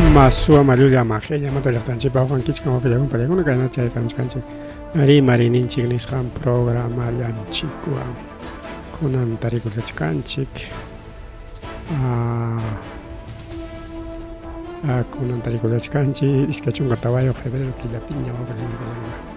Ama suwa llulla maqillamanta llaqtanchikpa uqankichkan waqillakun payakuna kayna chaykamuchkanchik rimarininchik nisqan programallanchikwan kunan tarikullachkanchik kunan tarikullachkanchik 24 febrero killapiña waqillakuna.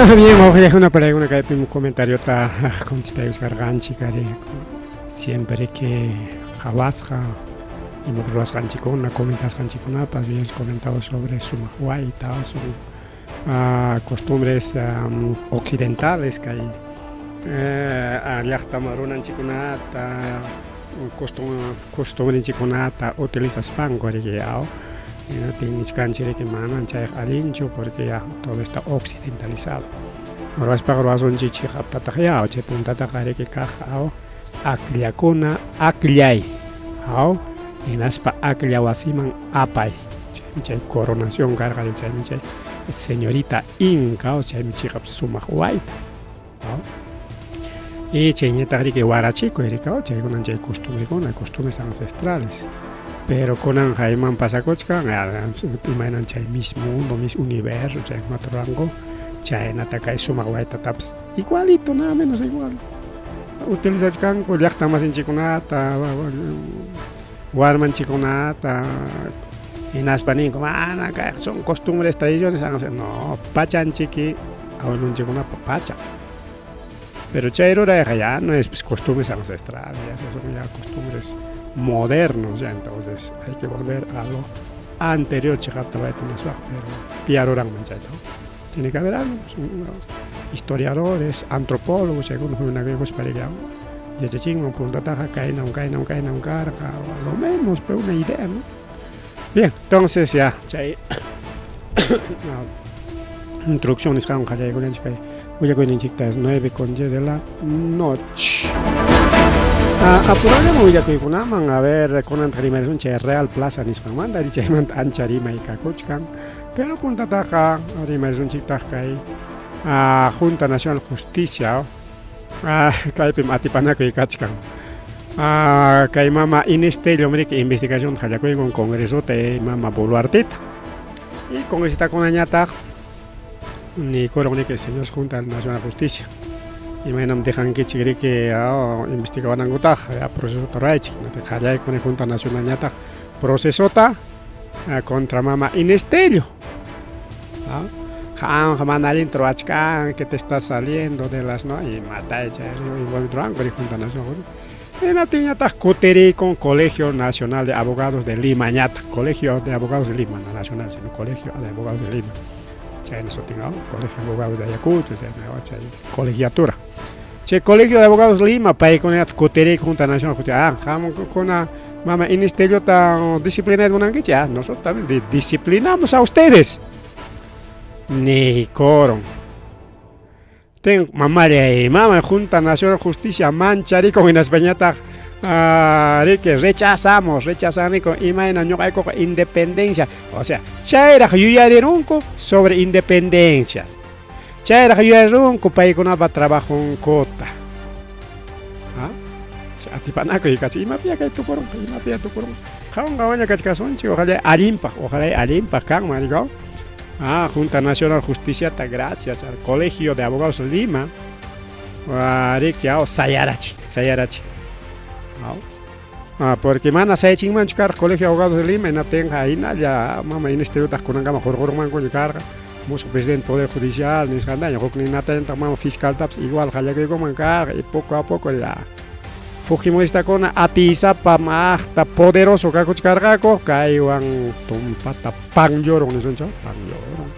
Bien, wawqillakuna palaykuna kaypim comentariota contestayuchkarqanchik ari siempre que qhawasqa ima ruwasqanchikkuna comentasqanchikkunapas bien comentado sobre sumaq wayta son costumbres occidentales kay llaqtama runanchikkunata costumbrenchikkunata utilizaspanku riki aw hinaptin nichkanchik riki manan chayqa allinchu porque ya todo está occidentalizado ruwaspaqa ruwasunchik chiqaptataq ya chay puntataqa riki kaq aw akllakuna akllay aw hinaspa aklla wasiman apay chaymi chay coronación karqa chaymi chay señorita inca chaymi chiqap sumaq wayta y chayñataq riki warachikuy riki chaykunan chay costumbrekuna costumbres ancestrales pero kunanqa iman pasakuchkan imaynan chay mis mundo mis universo chaykunata ruranku chaynata kay sumaq waytatapas igualito nada menos igual utilizachkanku llaqta masinchikkunata warmanchikkunata hinaspa ninku mana kayqa son costumbres tradiciones no pachanchiki abuelonchikkunapa pacha pero chay rurayqa ya no es pues, costumbres ancestrales ya son ya costumbres modernos ya entonces hay que volver a lo anterior chiqapta rurayta munaspaqa pero piya ruranman chayta tiene que haber algo pues, historiadores antropólogos chaykuna huñunakuykuspa riki yachachinman puntataqa kaynam kaynam kaynam karqa o a lo menos pero una idea no bien entonces ya chay introducción nisqanwan qallaykunanchik kay willakuyninchikta es 9 con 10 de la noche apurallama willakuykunaman a ver kunantaq rimarisun chay Real Plaza nisqanmanta chaymanta ancha rimay kakuchkan pero puntataqa rimarisunchiktaq kay Junta Nacional Justicia kaypim atipanakuy kachkan kay mama Inés Tello riki investigación qallakuygun congresota mama Boluarteta y congresitakunañataq niykurun riki señor Junta Nacional Justicia imaynam dejankichik riki investigawanankutaqa ya procesota ruraychik qallaykuni Junta Nacionalñataq procesota contra mama Inés Tello qamqa mana allinta ruwachkanki te estás saliendo de las no imatay chay ruwanku Junta Nacional hinaptinñataq kutirikun Colegio Nacional de Abogados de Lima ñataq Colegio de Abogados de Lima no nacional sino Colegio de Abogados de Lima chayna sutin Colegio de Abogados de Ayacucho chayna chay colegiatura chay Colegio de Abogados Lima paykunataq kutirikun Junta Nacional qamkuna mama Inés Tellota disciplinayta munankichik nosotros también disciplinamos a ustedes. Niykurun. Ten mamallay, mama Junta Nacional Justicia mancharikun hinaspañataq riki rechazamos, rechazaniku imayna ñuqaykuqa independencia, o sea, chayraq yuyarirunku sobre independencia. Chayraq yuyarirunku paykunapa trabajonkuta. ¿Ah? Atipanakuy kachi imapiya kay tukurunqa, imapiya tukurunqa. Qawan qawanlla kachkasunchik, ojalá allinpaq, ojalá allinpaq kanman, rikaw. Ah, Junta Nacional Justiciata gracias al Colegio de Abogados Lima. Riki, aw, sayarachin, sayarachin. Aw. Ah, porque mana sayachinmanchu karqa Colegio de Abogados de Lima, hinaptinqa hinalla mama Inés-Perutaq kunankama hurqurunmankuña karqa. Musuq presidente Poder Judicial nisqantaña, hukninatayantaq mama fiscaltapas igual qallakuykunman karqa y poco a poco ya Fujimoristakuna atiysapa maqta poderoso kakuchkarqaku, kaywan tumpata panllurun nisunchik, panllurun,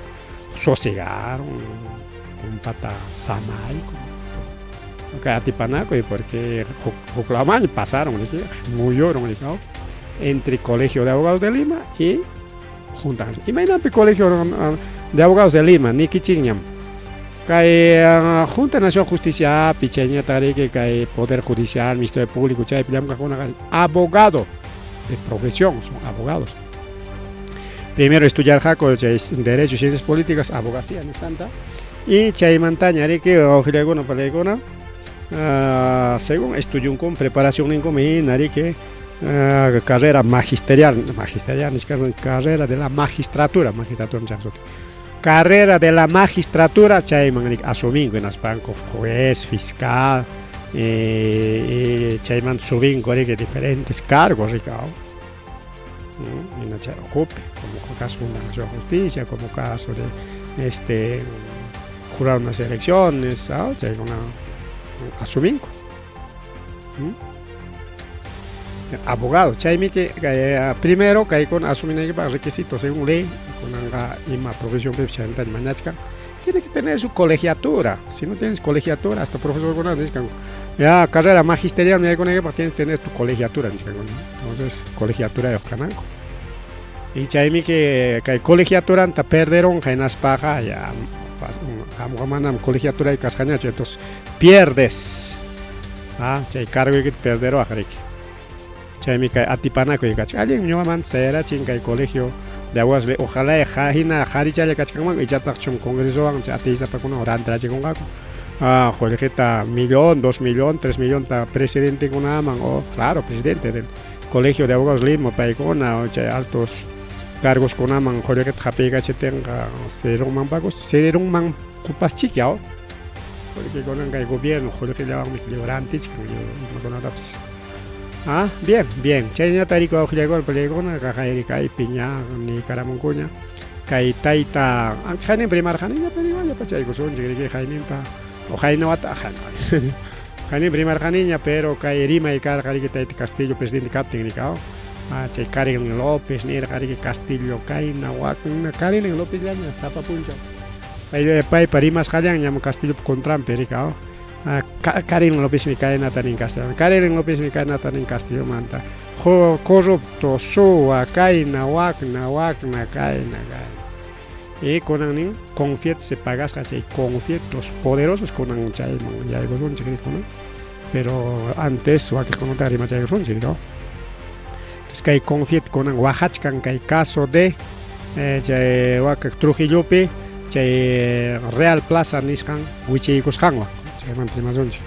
sosegarun, tumpata samaykun. Kay atipanakuy porque huk lawmanña pasaron, muyurun entre Colegio de Abogados de Lima y Junta. Imaynanpi Colegio de Abogados de Lima, nikichikñam. Kay Junta Nacional Justicia chayñataq riki kay Poder Judicial, Ministerio Público chaypi llamkaqkunaqa abogado de profesión, son abogados. Primero estudiarqaku chay Derecho y Ciencias Políticas, abogacía nisqanta, y chaymantaña riki wawqillaykuna palaykuna según estudiunkun preparacionninkum hina riki carrera magisterial, magisterial nichkan carrera de la magistratura, magistratura nichkan carrera de la magistratura chayman riki asuminku hinaspanku juez, fiscal, chayman subinku riki diferentes cargos riki hina chay ocupe, como caso de la Justicia, como caso de jurar unas elecciones, chaykuna asuminku. Abogado, chaymi que primero kaykuna asuminaykipaq requisitos según ley, kunanqa ima profesión pipas chaymanta mañachkan, tiene que tener su colegiatura. Si no tienes colegiatura, hasta profesorkuna nichkan, ya carrera magisterial yaykunaykipaq tienes que tener tu colegiatura nichkankuna. Entonces, colegiaturayuq kananku. Y chaymi que kay colegiaturanta perderunqa hinaspaqa ya qamqa manam colegiaturayuq kasqañachu, entonces pierdes. Chay cargoykita perderuwaq riki. Chaymi kay atipanakuy kachkan. Allin ñuqamanta sayarachin kay Colegio de Abogados, ojalá hina qharichalla kachkanman, ichataqchum congresowan chay atiysapakunawan rantirachikunqaku. Qullqita millón, 2 millón, 3 millonta presidentekunaman o claro, presidente del Colegio de Abogados Lima paykuna o chay altos cargos kunaman qullqita hapiykachiptinqa sirirunmanpakus, sirirunmankupaschiki aw. Porque kunan kay gobierno qullqillawanmi lliw rantichkan lliw imakunatapas. Ah, bien, bien. Chayñata riku wawqillaykuna palaykuna kaqayri kaypi ña niykaramunkuña. Kay tayta, aunque hayninpa rimarqaniña, pero igual yapachaykusunchik riki hayninpa o haynawata, hayninpa rimarqaniña, pero kay rimay karqa riki tayta Castillo presidente kaptin riki aw. Chay Karen López nirqa riki Castillo kayna wakna Karen Lópezllaña sapa punchaw. Paypa rimasqallanñam Castillopa contranpi riki aw. Karen Lópezmi kaynata nin Castillo. Karen Lópezmi kaynata nin Castillomanta. Corrupto, suwa, kayna, wakna, wakna, kayna, kayna. Y kunan nin confiet se pagasqa chay confietos poderosos kunan chayman yaykusunchik rikuna. Pero antes wakiqkunata rimachaykusunchik, ¿no? Entonces kay confiet kunan waqachkan kay caso de chay wakak Trujillopi chay Real Plaza nisqan wichiykusqanwan chaymanta rimasunchik.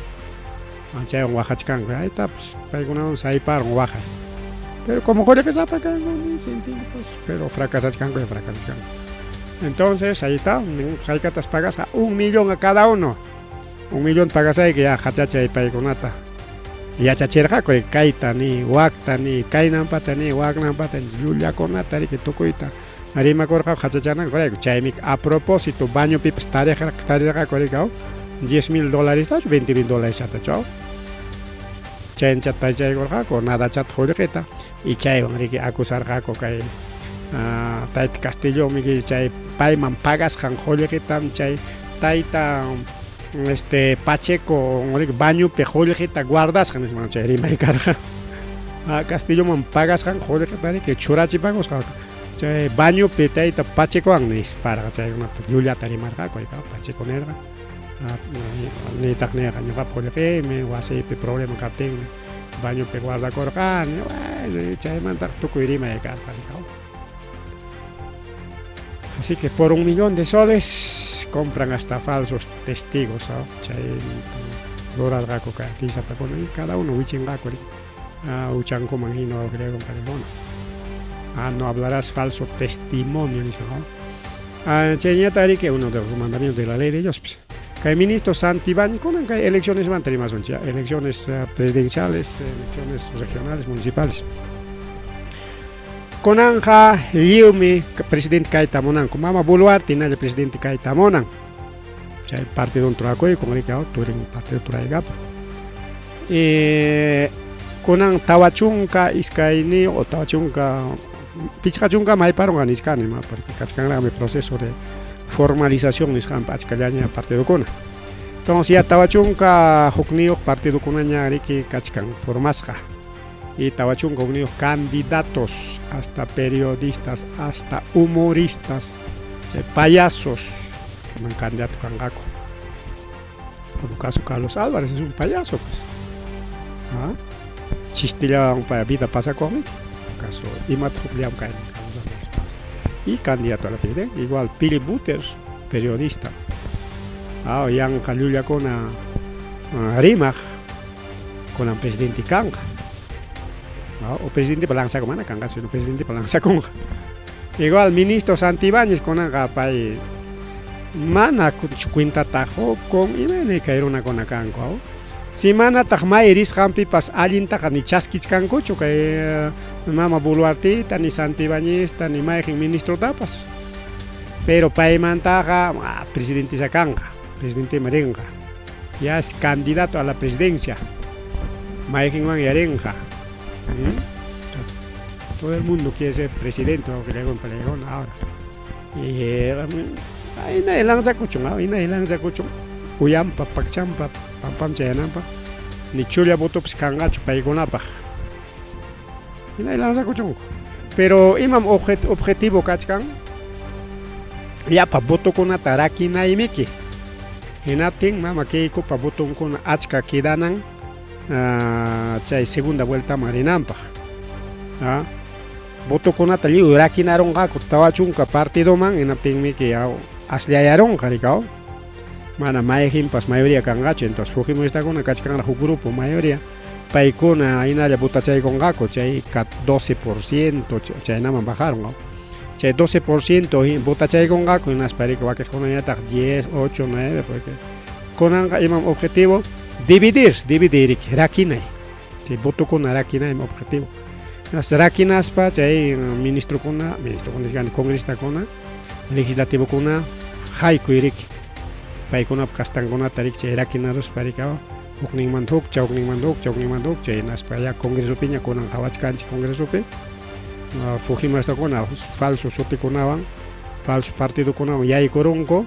Chaywan waqachkanku, ahí está, pues paykunawan sayparun waqay. Pero como qullqisapa kanku ni sentinku pues, pero fracasachkanku y fracasachkanku. Entonces ahí está, haykatas pagasqa 1 millón a cada uno. 1 millón pagasayki ya qachachay paykunata. Yachachirqaku kayta ni wakta ni kaynampata ni waknampata llullakunata riki tukuyta rimakurqaku qachachanankurayku. Chaymi a propósito bañopipas tarirqaku riki 10 000 dólares 20 000 dólares chatachu. Chaynchata chaykurqaku nadachata qullqita y chaywan riki acusarqaku kay tayta Castillomi chay payman pagasqan qullqitam chay tayta Pacheco bañopi qullqita guardasqa nisman chay rimay karqa. Castilloman pagasqan qullqita riki churachipakusqa. Chay bañopi tayta Pachecowan nisparqa chaykunata llullata rimarqaku Pacheco nirqa. Nitaq nirqa ñuqapa qullqiymi wasiypi problema kaptinmi bañopi guardakurqani. Bueno, chaymantaq tukuy rimay karqa. Así que por 1 millón de soles compran hasta falsos testigos, ¿no? Chay rurarqaku kay atisapakuna y cada uno wichinqaku huchankuman hina creo. No hablarás falso testimonio, ¿no? Chayñata que uno de los mandamientos de la ley de Dios, pues. Kay ministro Santibáñez, kunan kay elecciones manta rimasunchik, elecciones presidenciales, elecciones regionales, municipales. Kunanja lliwmi presidente kayta munanku. Mama Boluarte hinalla presidente kayta munan. Chay partido turakuy con riki turin partido turaykapa. Kunan 42 o 45 mayparunqa nichkani ma, porque kachkanraqmi proceso de formalización nisqanpa achkallaña partidokuna. Entonces ya 41 partidokunaña riki kachkan formasqa. Y 41 candidatos, hasta periodistas, hasta humoristas, chay payasos, kunan candidato kanqaku. Como caso Carlos Álvarez es un payaso, pues. ¿Ah? Chistillawan pa vida pasakuqmi. Caso imata llamkaynin Carlos Álvarez pasa. Y candidato a la presidencia, igual Billy Butters, periodista. Yanqa llullakuna rimaq kunan presidente kanqa. O presidente lanzaku mana kanqachu, sino presidente lanzakunqa. Igual ministro Santibáñez kunanqa pay mana cuentata qukun imayna kay runakuna kanku. Si manataq may risqanpipas allintaqa ni chaskichkankuchu kay mama Boluartita, ni Santibáñezta, ni mayqin ministrotapas. Pero paymantaqa presidentisa kanqa, presidente rinqa. Ya es candidato a la presidencia. Mayqinwan yarinqa. Todo el mundo quiere ser presidente o que le ahora. Y ayna lanzakuchun, ayna lanzakuchun. Uyampa, pakchampa, pampam chayanampa. Ni chulla votopas kanqachu paykunapaq. Hina lanzakuchunku. Pero imam objetivo kachkan llapa votokunata rakinaymiki. Hinaptin mama Keikopa votonkuna achka quedanan chay segunda vueltaman rinanpaq. Votokunata lliw rakinarunqaku 40 partidoman hinaptinmiki asllayarunqa rikaw. Mana mayqinpas mayoría kanqachu, entonces fujimoristakuna kachkanraq huk grupo mayoría paykuna hinalla votachaykunqaku chay 12% chaynaman bajaron. Chay 12% votachaykunqaku hinaspa riki wakiqkunañataq 10, 8, 9, porque kunanqa imam objetivo dividir, dividir rakinay. Chay votokuna rakinaymi objetivo. Rakinaspa chay ministrokuna, ministrokuna nisqani congresistakuna, legislativokuna haykuy riki. Paykunapa kastankunata riki chay rakinaruspa riki hukninmanta hukcha, hukninmanta hukcha, hukninmanta hukcha hinaspa ya congresopiña kunan qhawachkanchik congresopi fujimoristakuna falso sutikunawan, falso partidokunawan yaykurunku.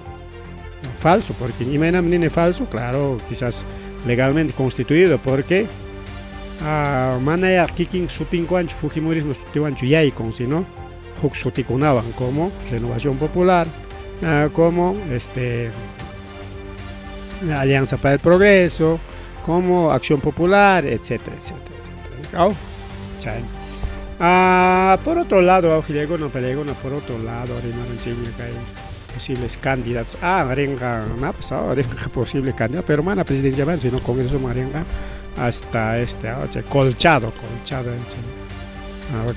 Falso, porque imaynami nini falso, claro, quizás legalmente constituido, porque mana ya kikin sutinkuwanchu fujimorismo sutiwanchu yaykun, sino huk sutikunawan como Renovación Popular, como Alianza para el Progreso, como Acción Popular, etcétera, etcétera, etcétera. Oh, chay. Por otro lado, llegó por otro lado, kay posibles candidatos. Rinqa, no, pues, rinqa posible candidato, pero mana presidencia van, sino Congreso rinqa hasta chay Colchado, Colchado, chay.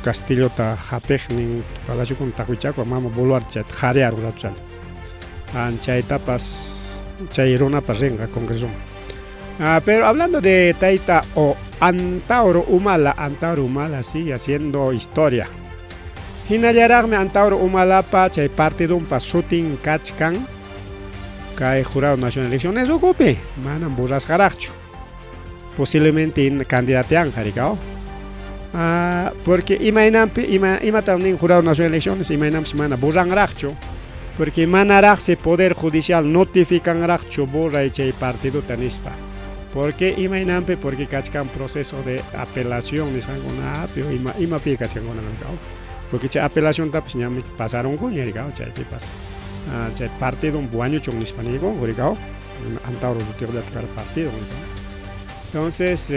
Castillota hapiqnin palaciokuna taqwichakun mama Boluarte chayta qhariyarun ratuchala. Chaytapas chay runapas rinqa congresoman. Pero hablando de Taita o Antauro Humala, Antauro Humala sigue haciendo historia. Hinallaraqmi Antauro Humalapa chay partidunpa sutin kachkan kay Jurado Nacional de Elecciones ukupi, manam borrasqaraqchu. Posiblemente candidateanqa rikaw. Porque imaynanpi imatam nin Jurado Nacional de Elecciones imaynanpis mana borranraqchu, porque manaraqsi Poder Judicial notificanraqchu borray chay partidota nispa. Porque imaynanpi porque kachkan proceso de apelación nisqankunapi o imapi kachkankuna. Porque chay apelaciontapas ñami pasarunkuña rikaw chaypipas chay partidon wañuchun nispa niykunku rikaw Antauro sutiyuqllata kara partido rikaw. Entonces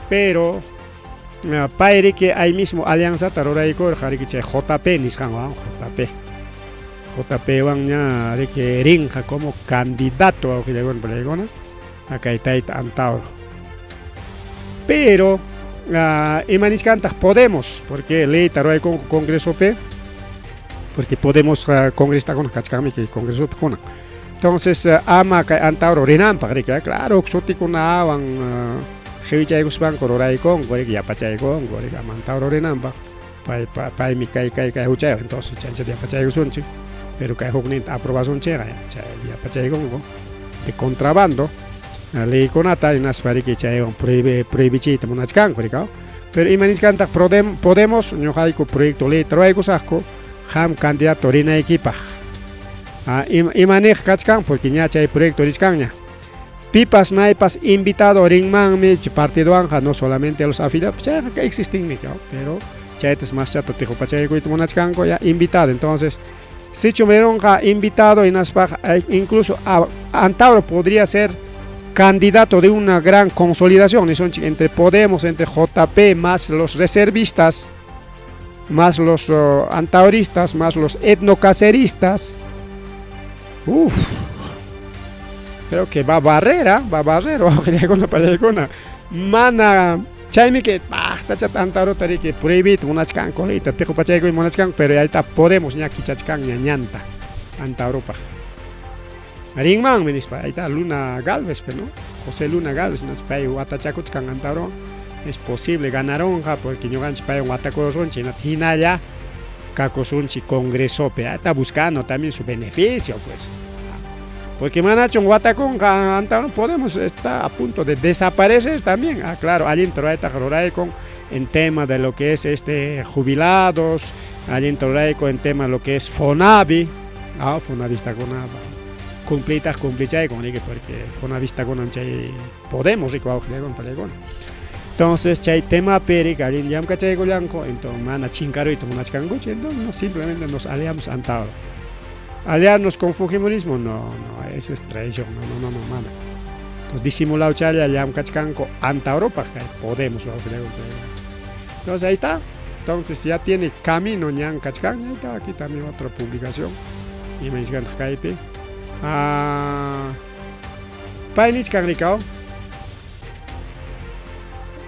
pero pay riki ahí mismo alianzata ruraykurqa riki chay JP nisqanwan JP. JP wan ña riki rinqa como candidato wawqillaykuna panillaykuna kay tayta Antauro. Pero ima nichkantaq Podemos, porque leyta ruraykunku congresopi, porque Podemos congresistakuna kachkanmi kay congresopi kunan. Entonces ama kay Antauro rinanpaq riki, claro sutikunawan qiwichaykuspanku ruraykunku riki yapachaykunku riki ama Antauro rinanpaq. Pay paymi kay kay kay huchayuq entonces chanchata yapachaykusunchik, pero kay hukninta aprobasunchikqa chay yapachaykunku de contrabando leykunata hinaspa riki chaywan prohibichiyta munachkanku rikaw. Pero ima nichkantaq Podemos ñuqayku proyecto leyta ruwaykusaqku qam candidato rinaykipaq. Ima niq kachkan porque ña chay proyecto richkanña. Pipas maypas invitado rinmanmi partidowanqa no solamente a los afiliados, chayqa existinmi pero chaytas maschata tiqupachaykuyta munachkanku ya invitado. Entonces sichum rirunqa invitado hinaspaqa incluso Antauro podría ser candidato de una gran consolidación nisunchik entre Podemos, entre JP más los reservistas, más los antauristas, más los etnocaceristas. Uf, creo que va a barrer, va a barrer, mana chaymi que paqtachata Antaurota riki prohibiyta munachkanku leyta tiqupachaykuy munachkanku, pero ahí está Podemos ña kichachkanña ñanta Antauropaq. Rinmanmi nispa, ahí está Luna Galvez, pero no, José Luna Galvez, no, pay watachakuchkan Antauro, es posible ganaronqa porque ñuqanchik paywan watakurusunchik hinalla kakusunchik congresopi, está buscando también su beneficio, pues. Porque manachun watakunqa Antauro Podemos está a punto de desaparecer también. Ah, claro, allinta ruraytaqa ruraykun en tema de lo que es jubilados, allinta ruraykun en tema de lo que es Fonavi, Fonavistakuna cumpliytaq cumplichaykun riki porque Fonavistakunam chay Podemos riki wawqillaykuna panillaykuna. Entonces chay temapi riki allin llamkachaykullanku, entonces mana chinkaruyta munachkankuchu, entonces no, simplemente nos aliamos Antauro. Aliarnos con fujimorismo, no, no, eso es traición, no, no, no, no, mana. Entonces disimulado challa llamkachkanku Antauropaq kay Podemos wawqillaykuna. Entonces ahí está. Entonces ya tiene camino ñan kachkan, ahí está, aquí también otra publicación. Ima nichkantaq kaypi. Pay nichkan rikaw.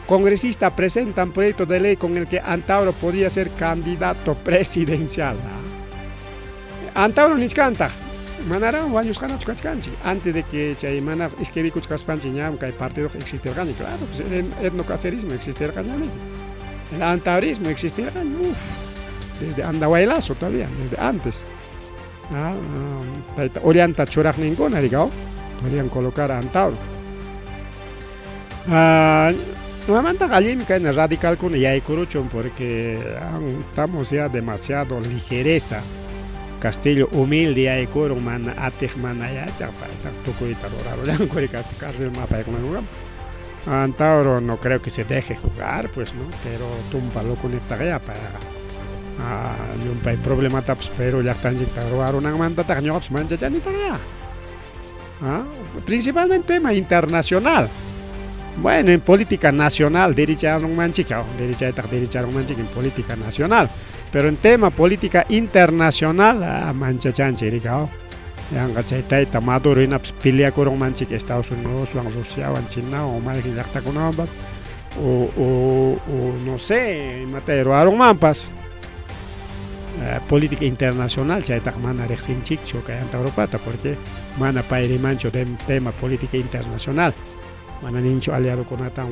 Congresista presentan proyecto de ley con el que Antauro podría ser candidato presidencial. Antauro nichkantaq manaran wañusqanachu kachkanchik antes de que chay mana escribikuchkaspanchik ñam kay partido existirqaña, claro, pues el etnocacerismo existirqañami, el antaurismo existirqaña, uf, desde Andahuaylazo todavía, desde antes. Tayta Ollanta churaqninkuna rikaw, podrían colocar a Antauro. Nuevamantaqa allinmi kayna radicalkuna yaykuruchun porque estamos ya demasiado ligereza. Castillo humilde yaykurun mana atiq mana yachaq paytaqa tukuyta rurarullanku riki hasta cárcelman apaykunankunkama. Antauro no creo que se deje jugar, pues, ¿no? Pero tumpa loco niptaqa ya payqa llumpay problematapas Perú llaqtanchikta ruwarunanmantataq ñuqapas manchachanitaq ya. Principalmente tema internacional. Bueno, en política nacional dericharunmanchik, derechaytaq dericharunmanchik en política nacional. Pero en tema política internacional, manchachanchik rikaw. Yanqa chay tayta Maduro hinapas peleakurunmanchik Estados Unidoswan, Rusiawan, Chinawan, mayqin llaqtakunawanpas o no sé, imata ruwarunmanpas. Política internacional chaytaqa mana riqsinchikchu kay Antauropata porque mana pay rimanchu tema política internacional. Mana ninchu aliadokunata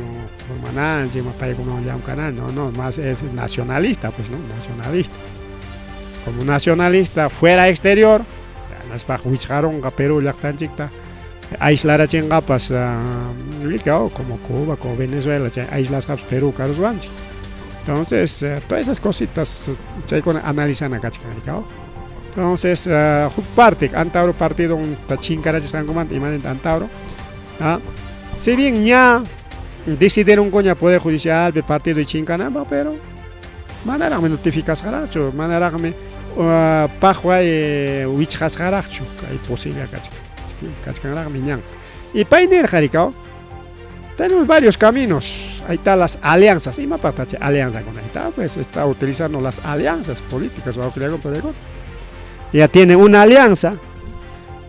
formananchik, ima paykunawan llamkananchik, no, no, más es nacionalista, pues, ¿no? Nacionalista. Como nacionalista fuera exterior, hinaspaq wichqarunqa Perú llaqtanchikta aislarachinqapas como Cuba, como Venezuela, chay aislasqapas Perú karuswanchik. Entonces, todas esas cositas chaykuna analizana kachkan rikaw. Entonces, huk parte Antauro partido chinkarachisqankumanta imaninta Antauro. Si bien ña decidieron coña poder judicial partido y chinkananpaq, pero Manaraqmi notificasqaraqchu, manaraqmi paqway wichqasqaraqchu kay posible kachkan. Kachkanraqmi ñan. Y pay nirqa rikaw, tenemos varios caminos. Ahí está las alianzas. Imapaqta chay alianzakuna? Ahí está, pues está utilizando las alianzas políticas. Ya tiene una alianza.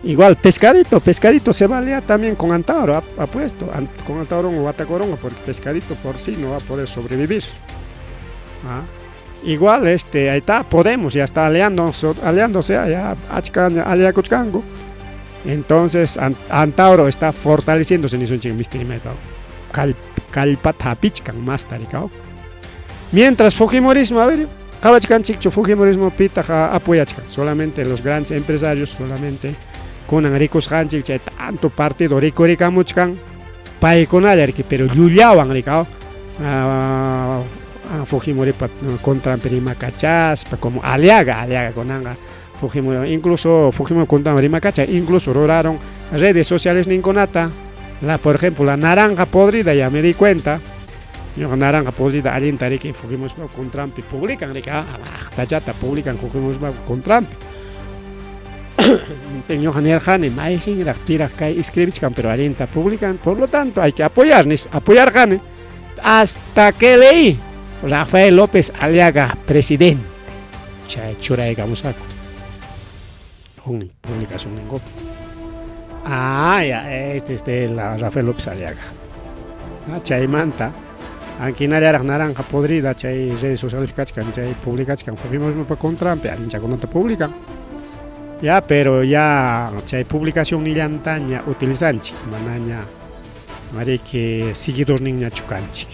Igual Pescadito, Pescadito se va a aliar también con Antauro, apuesto, con Antauro o Atacorongo, porque Pescadito por sí no va a poder sobrevivir. ¿Ah? Igual, ahí está, Podemos ya está aliándose, aliándose, ya aliakuchkanku. Entonces, Antauro está fortaleciéndose nisunchik mistirimeta. Kallpata hapichkan masta rikaw. Mientras Fujimorismo, a ver, qawachkanchikchu Fujimorismo pitaq apoyachkan, solamente los grandes empresarios, solamente kunan rikusqanchik chay tanto partido rikurikamuchkan paykunalla riki, pero llullawan rikaw. Fujimoripa contranpi rimakachaspa como Aliaga, Aliaga kunanqa Fujimori, incluso Fujimori contranpi rimakacha, incluso ruraron redes sociales ninkunata, la, por ejemplo, la naranja podrida, ya me di cuenta, ñuqa naranja podrida allinta riki Fujimorispa contranpi publican riki, tachata publican Fujimorispa contranpi. Ñuqa nirqani mayqinraq piraq kay escribichkan, pero allinta publican, por lo tanto hay que apoyar, apoyarqani, hasta que leí Rafael López Aliaga, presidente, chay churaykamusqaku huknin publicación ninkupi. Ah, ya, este la Rafael López Aliaga. Chaymanta ankinallaraq naranja podrida chay redes sociales kachkan, chay publicachkan Fujimorismopa contranpi allinchakunata publican. Ya, pero ya chay publicación nillantaña utilizanchik, manaña mariki seguidorninñachu kanchik.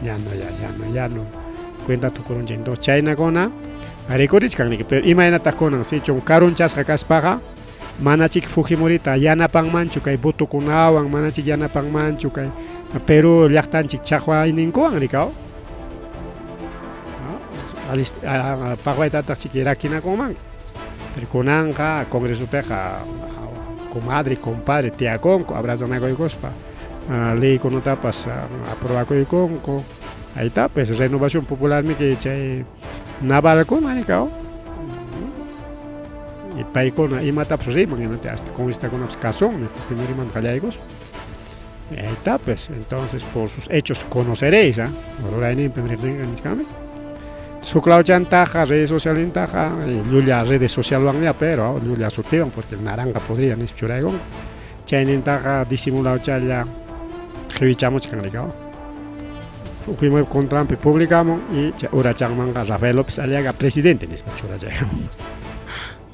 Ya no, ya, ya no, ya no. Cuenta tukurunchik. Entonces chaynakuna rikurichkan niki, pero imaynataq kunan sichun karunchasqa kaspaqa manachik Fujimorita yanapanmanchu kay votokunawan, manachik yanapanmanchu kay Perú llaqtanchik chaqwayninkuwan rikaw. Paqwaytataq chiki rakinakunman. Pero kunanqa congresopiqa comadre, compadre tiyakunku abrazanakuykuspa leykunatapas aprobakuykunku. Ahí está, pues Renovación Popular miki chay navalkuna rikaw. Y paykuna imatapas riman, imata hasta congresitakunapas kasunmi, Fujimorimanta qallaykuspa. Ahí está, pues, entonces por sus hechos conoceréis, ¿ah? Rurayninpi riqsinqa. Huk lawchantaqa redes socialnintaqa llulla redes socialwanña, pero llulla sutiwan porque naranja podrida nispa churaykunku. Chaynintaqa disimulawchalla qiwichamuchkan rikaw. Fujimori contranpi publicamun y chay urachanmanqa Rafael López Aliaga presidente nispa churachaykamun.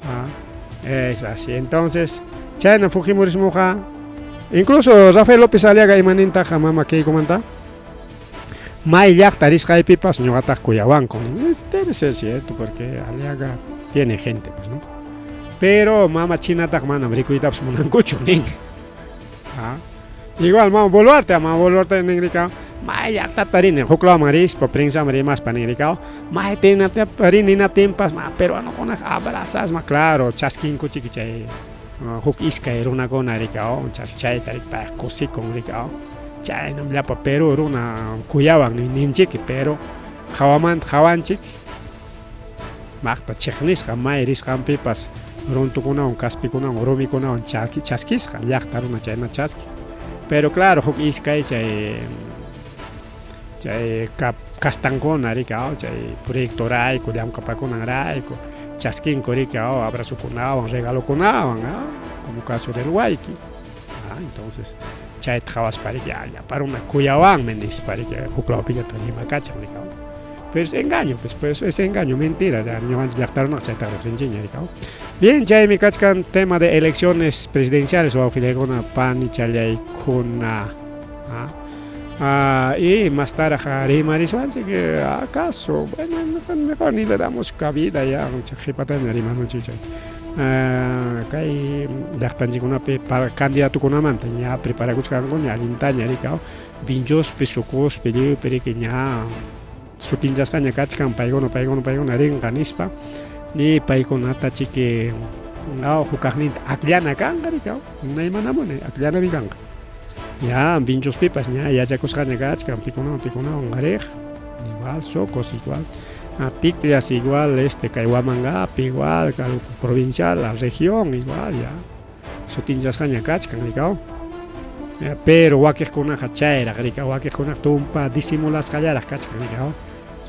Ah, es así. Entonces, chayna Fujimorismoqa, incluso Rafael López Aliaga imanintaqa mama Keikomanta, may llaqta risqaypipas ñuqataq kuyawanku. Debe ser cierto porque Aliaga tiene gente, pues, ¿no? Pero mama chinataq manam rikuytapas munankuchu nin. Ah. Igual mama Boluarte, mama Boluarte nin rikaw, may llaqtata rini huk lawman rispa prensaman rimaspa nin rikaw, may rini ninaptinpas ma peruanokunaqa abrazasma, claro, chaskinkuchiki chay huk iskay runakuna rikaw, chayta riki payqa kusikun rikaw. Chaynam llapa Perú runa kuyawan ninchiki, pero hawamanta hawanchik maqta chiqnisqa may risqanpipas runtukunawan kaspikunawan rumikunawan chaskisqa llaqta runa chayna chaski. Pero claro, huk iskay chay chay kastankuna rikaw, chay proyectorayku llamkapakunanrayku chaskinku rikaw abrazokunawan regalokunawan, como caso del Huayqui. Ah, entonces chayta qhawaspa riki llapa runa kuyawanmi nispa riki huk lawpillata rimakachan rikaw. Pero es engaño, pues es engaño, mentira, ya ñuqanchik llaqta runaqa chayta riqsinchikña rikaw. Bien, chaymi kachkan tema de elecciones presidenciales wawqillaykuna panichallaykuna. Y más tarde rimariswanchik, acaso, bueno, mejor ni le damos cabida ya, qhipataña rimasunchik chay. Kay llaqtanchikkunapi candidatukunamanta ña preparakuchkankuña allintaña rikaw, Vinchospi, Sucospi, lliwpi riki ña sutinchasqaña kachkan paykuna, paykuna, paykuna rinqa nispa, y paykunata chiki hukaqninta akllana kanqa rikaw, munay akllanami kanqa. Ya Vinchospipas ña yachakusqaña kachkan pikunawan pikunawan riq. Igual Socos igual, Ticllas igual, este kay Huamangapi igual, provincial, la región igual ya. Sutinchasqaña kachkan rikaw. Pero wakiqkunaqa chayraq rikaw, wakiqkunaqa tumpa disimulasqallaraq kachkan rikaw.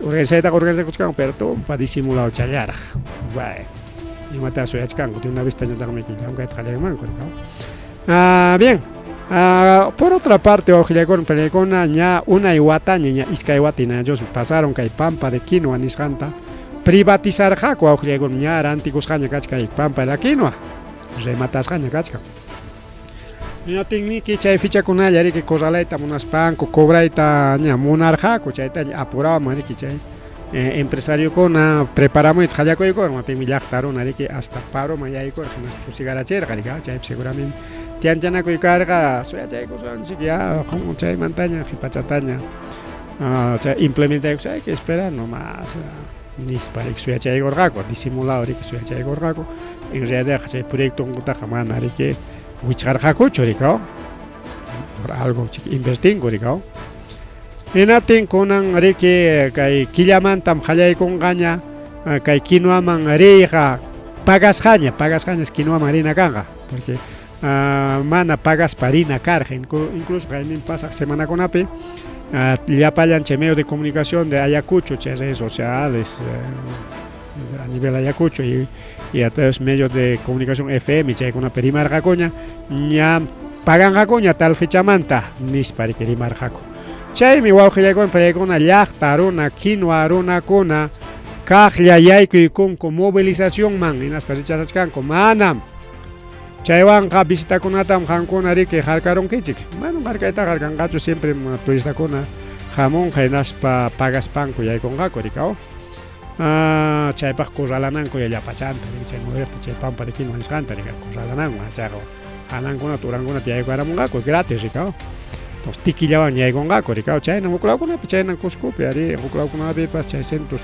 Organizaytaqa organizakuchkanku, pero tumpa disimulawchallaraq. Bueno, imata suyachkanku, de una vez tañataqmi llamkayta qallaymanku rikaw. Bien. Por otra parte, wawqillaykuna, panillaykuna, ña unay wataña, ña iskay wata hinallos pasaron kay Pampa de Quinoa nisqanta privatizarqaku, wawqillaykuna, ña rantikusqaña kachkan kay Pampa de la Quinoa, rematasqaña kachkan. Hinaptinmiki chay fichakunalla riki corralayta munaspanku, cobrayta ña munarqaku, chaytaña apurawan riki chay empresariokuna preparamuyta qallakuykurqa, hinaptinmi llaqta runa riki hasta paroman yaykurqa, hinaspa susigarachirqa riki, chaypi seguramente tianchanakuy karqa, suyachaykusunchik ya chaymantaña qhipachataña chay implementaykus, hay que esperar nomás nispa riki suyachaykurqaku, disimulado riki suyachaykurqaku, en realidad chay proyectonkutaqa mana riki wichqarqakuchu riki, por algo invertinku riki. Hinaptin kunan riki kay killamantam qallaykunqaña kay quinoaman riyqa pagasqaña, pagasqañas quinoaman rina kanqa, porque mana pagaspa rina karqa, incluso kaynin pasaq semanakunapi llapallan chay medio de comunicación de Ayacucho, chay redes sociales a nivel Ayacucho y a través medios de comunicación FM chaykunapi rimarqakuña, ña paganqakuña tal fechamanta nispa riki rimarqaku. Chaymi wawqillaykuna, payaykuna, llaqta runa, quinoa runakuna kaqlla yaykuykunku movilizacionman, hinaspa rechazachkanku, manam chaywanqa visitakunatam qamkuna riki harkarunkichik, manam harkaytaqa harkanqachu, siempre turistakuna hamunqa hinaspa pagaspanku yaykunqaku rikaw. Chaypaq corralananku llapachanta riki chay muyuriqta chay Pampa de Quinoa nisqanta riki corralananku, chayqa hanankunata urankunata yaykaramunqaku gratis rikaw. Entonces tikillawan yaykunqaku rikaw, chayna huklawkunapi, chayna Cuscopi ari huklawkunapipas chay centros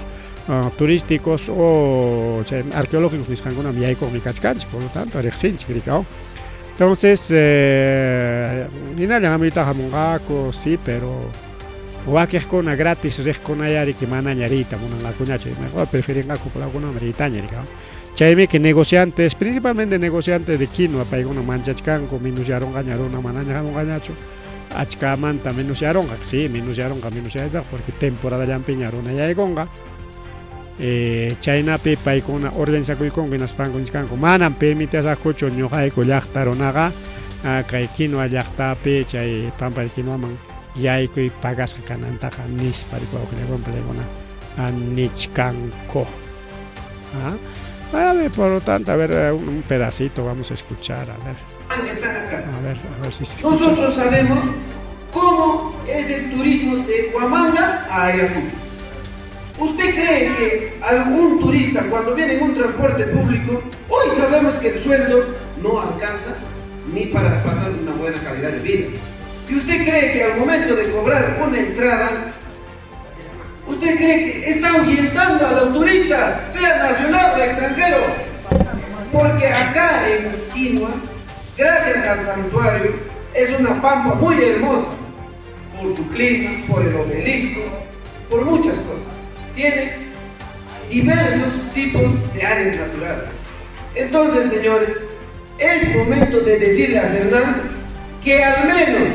turísticos o chay arqueológicos nisqankunam yaykuqmi kachkanchik, por lo tanto riqsinchik rikaw. Entonces hinallan hamuytaqa hamunqaku, sí, pero wakiqkuna gratis riqkunaya riki manaña riyta munanqakuñachu, mejor preferinqaku huklawkunaman riytaña rikaw. Chaymi que negociantes, principalmente negociantes de quinoa, paykuna manchachkanku, minusyarunqaña runa manaña hamunqañachu, achkamanta minusyarunqa, sí, minusyarunqa, minusyaytaqa, porque temporadallanpiña runa yaykunqa. Chaynapi paykuna organizakuykunku hinaspanku nichkanku, manam permitisaqkuchu ñuqayku llaqta runaqa kay quinoa llaqtapi chay Pampa de Quinoaman yaykuy pagasqa kanantaqa nispa wawqillaykuna, paykuna nichkanku. A ver, por lo tanto, a ver, un pedacito vamos a escuchar, a ver. A ver, a ver si se escucha. Nosotros sabemos cómo es el turismo de Huamanga a Ayacucho. ¿Usted cree que algún turista cuando viene en un transporte público, hoy sabemos que el sueldo no alcanza ni para pasar una buena calidad de vida? ¿Y usted cree que al momento de cobrar una entrada, usted cree que está ahuyentando a los turistas, sea nacional o extranjero? Porque acá en Quinoa, gracias al santuario, es una pampa muy hermosa, por su clima, por el obelisco, por muchas cosas. Tiene diversos tipos de áreas naturales. Entonces, señores, es momento de decirle a Sernanp que al menos,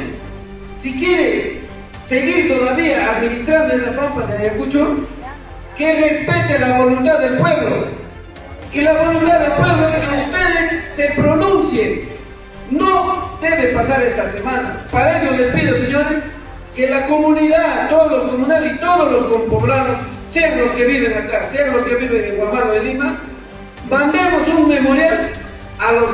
si quiere seguir todavía administrando esa pampa de Ayacucho, que respete la voluntad del pueblo. Y la voluntad del pueblo es que ustedes se pronuncien. No debe pasar esta semana. Para eso les pido, señores, que la comunidad, todos los comunales y todos los compoblanos, sean los que viven acá, sean los que viven en Huamán o en Lima, mandemos un memorial a los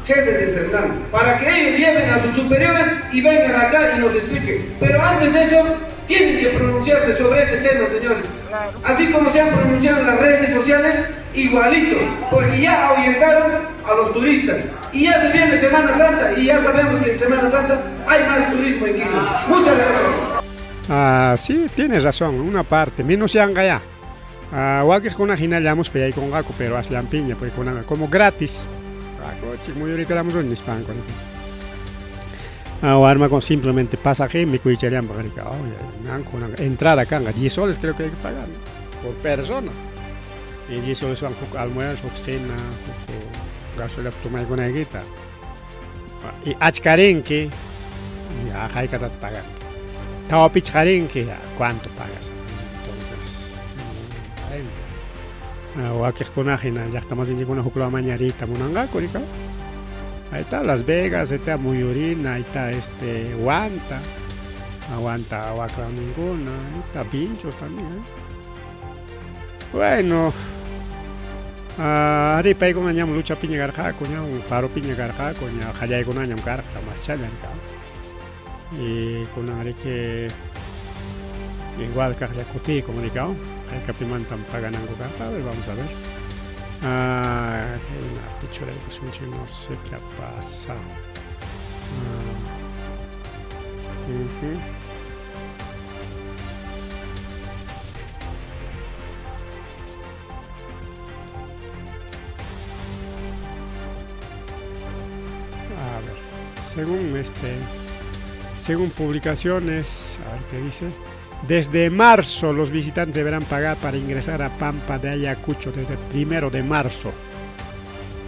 jefes de Sernanp, para que ellos lleven a sus superiores y vengan acá y nos expliquen. Pero antes de eso, tienen que pronunciarse sobre este tema, señores. Así como se han pronunciado en las redes sociales, igualito, porque ya ahuyentaron a los turistas. Y ya se viene Semana Santa, y ya sabemos que en Semana Santa hay más turismo en Quito. Muchas gracias. Sí, tienes razón, una parte, menos ya. Wakiqkuna hinallamos yaykunqaku, pero asllampiña, paykunaqa como gratis. Warmakuna simplemente pasaje mikuychallanpaq riki entrada kanqa 10 soles creo que hay que pagar por persona. Y 10 soleswan huk almuerzo, huk cena, huk gasolina tomaykunaykita. Y achka rinki, ya haykatataq paganki. Tawa pichqa rinki, ya cuánto pagas. Entonces, bueno, wakiqkunaqa hina llaqta masinchikkuna huk lawmanña riyta munanqaku rika. Ahí está Las Vegas, ahí está Muyurina, ahí está Huanta, Huanta waklawninkuna, ahí está Vinchos también. ¿Eh? Bueno, arí paykuna ñam luchapiña karqaku, ñam paropiña karqaku, ña qallaykunañam karqa maschalla rika. Y kunan riki igual kaqlla kutiykun rika, haykapimantam pagananku karqa, a ver, vamos a ver. Kaynapi churaykusunchik, no sé qué ha pasado. A ver, según publicaciones, a ver qué dice. Desde marzo los visitantes deberán pagar para ingresar a Pampa de Ayacucho desde el 1 de marzo.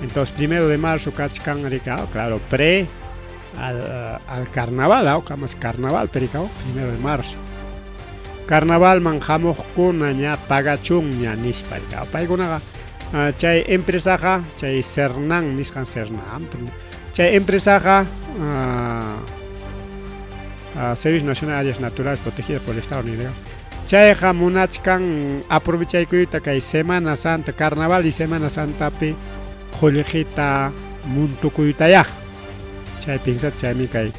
Entonces, 1 de marzo, kachkan rika, claro, pre al carnaval, ¿ah? Más carnaval, pericao, 1 de marzo. Carnaval man hamuqkuna ña pagachunña nispa rika. Paykunaqa chay empresaqa, chay Cernan nisqan Cernan, chay empresaqa Servicio Nacional de Áreas Naturales Protegidas por el Estado Unido. Chayqa munachkan aprovechaykuyta kay Semana Santa, Carnaval y Semana Santapi qullqita muntukuytayá. Chay piensat chaymi kay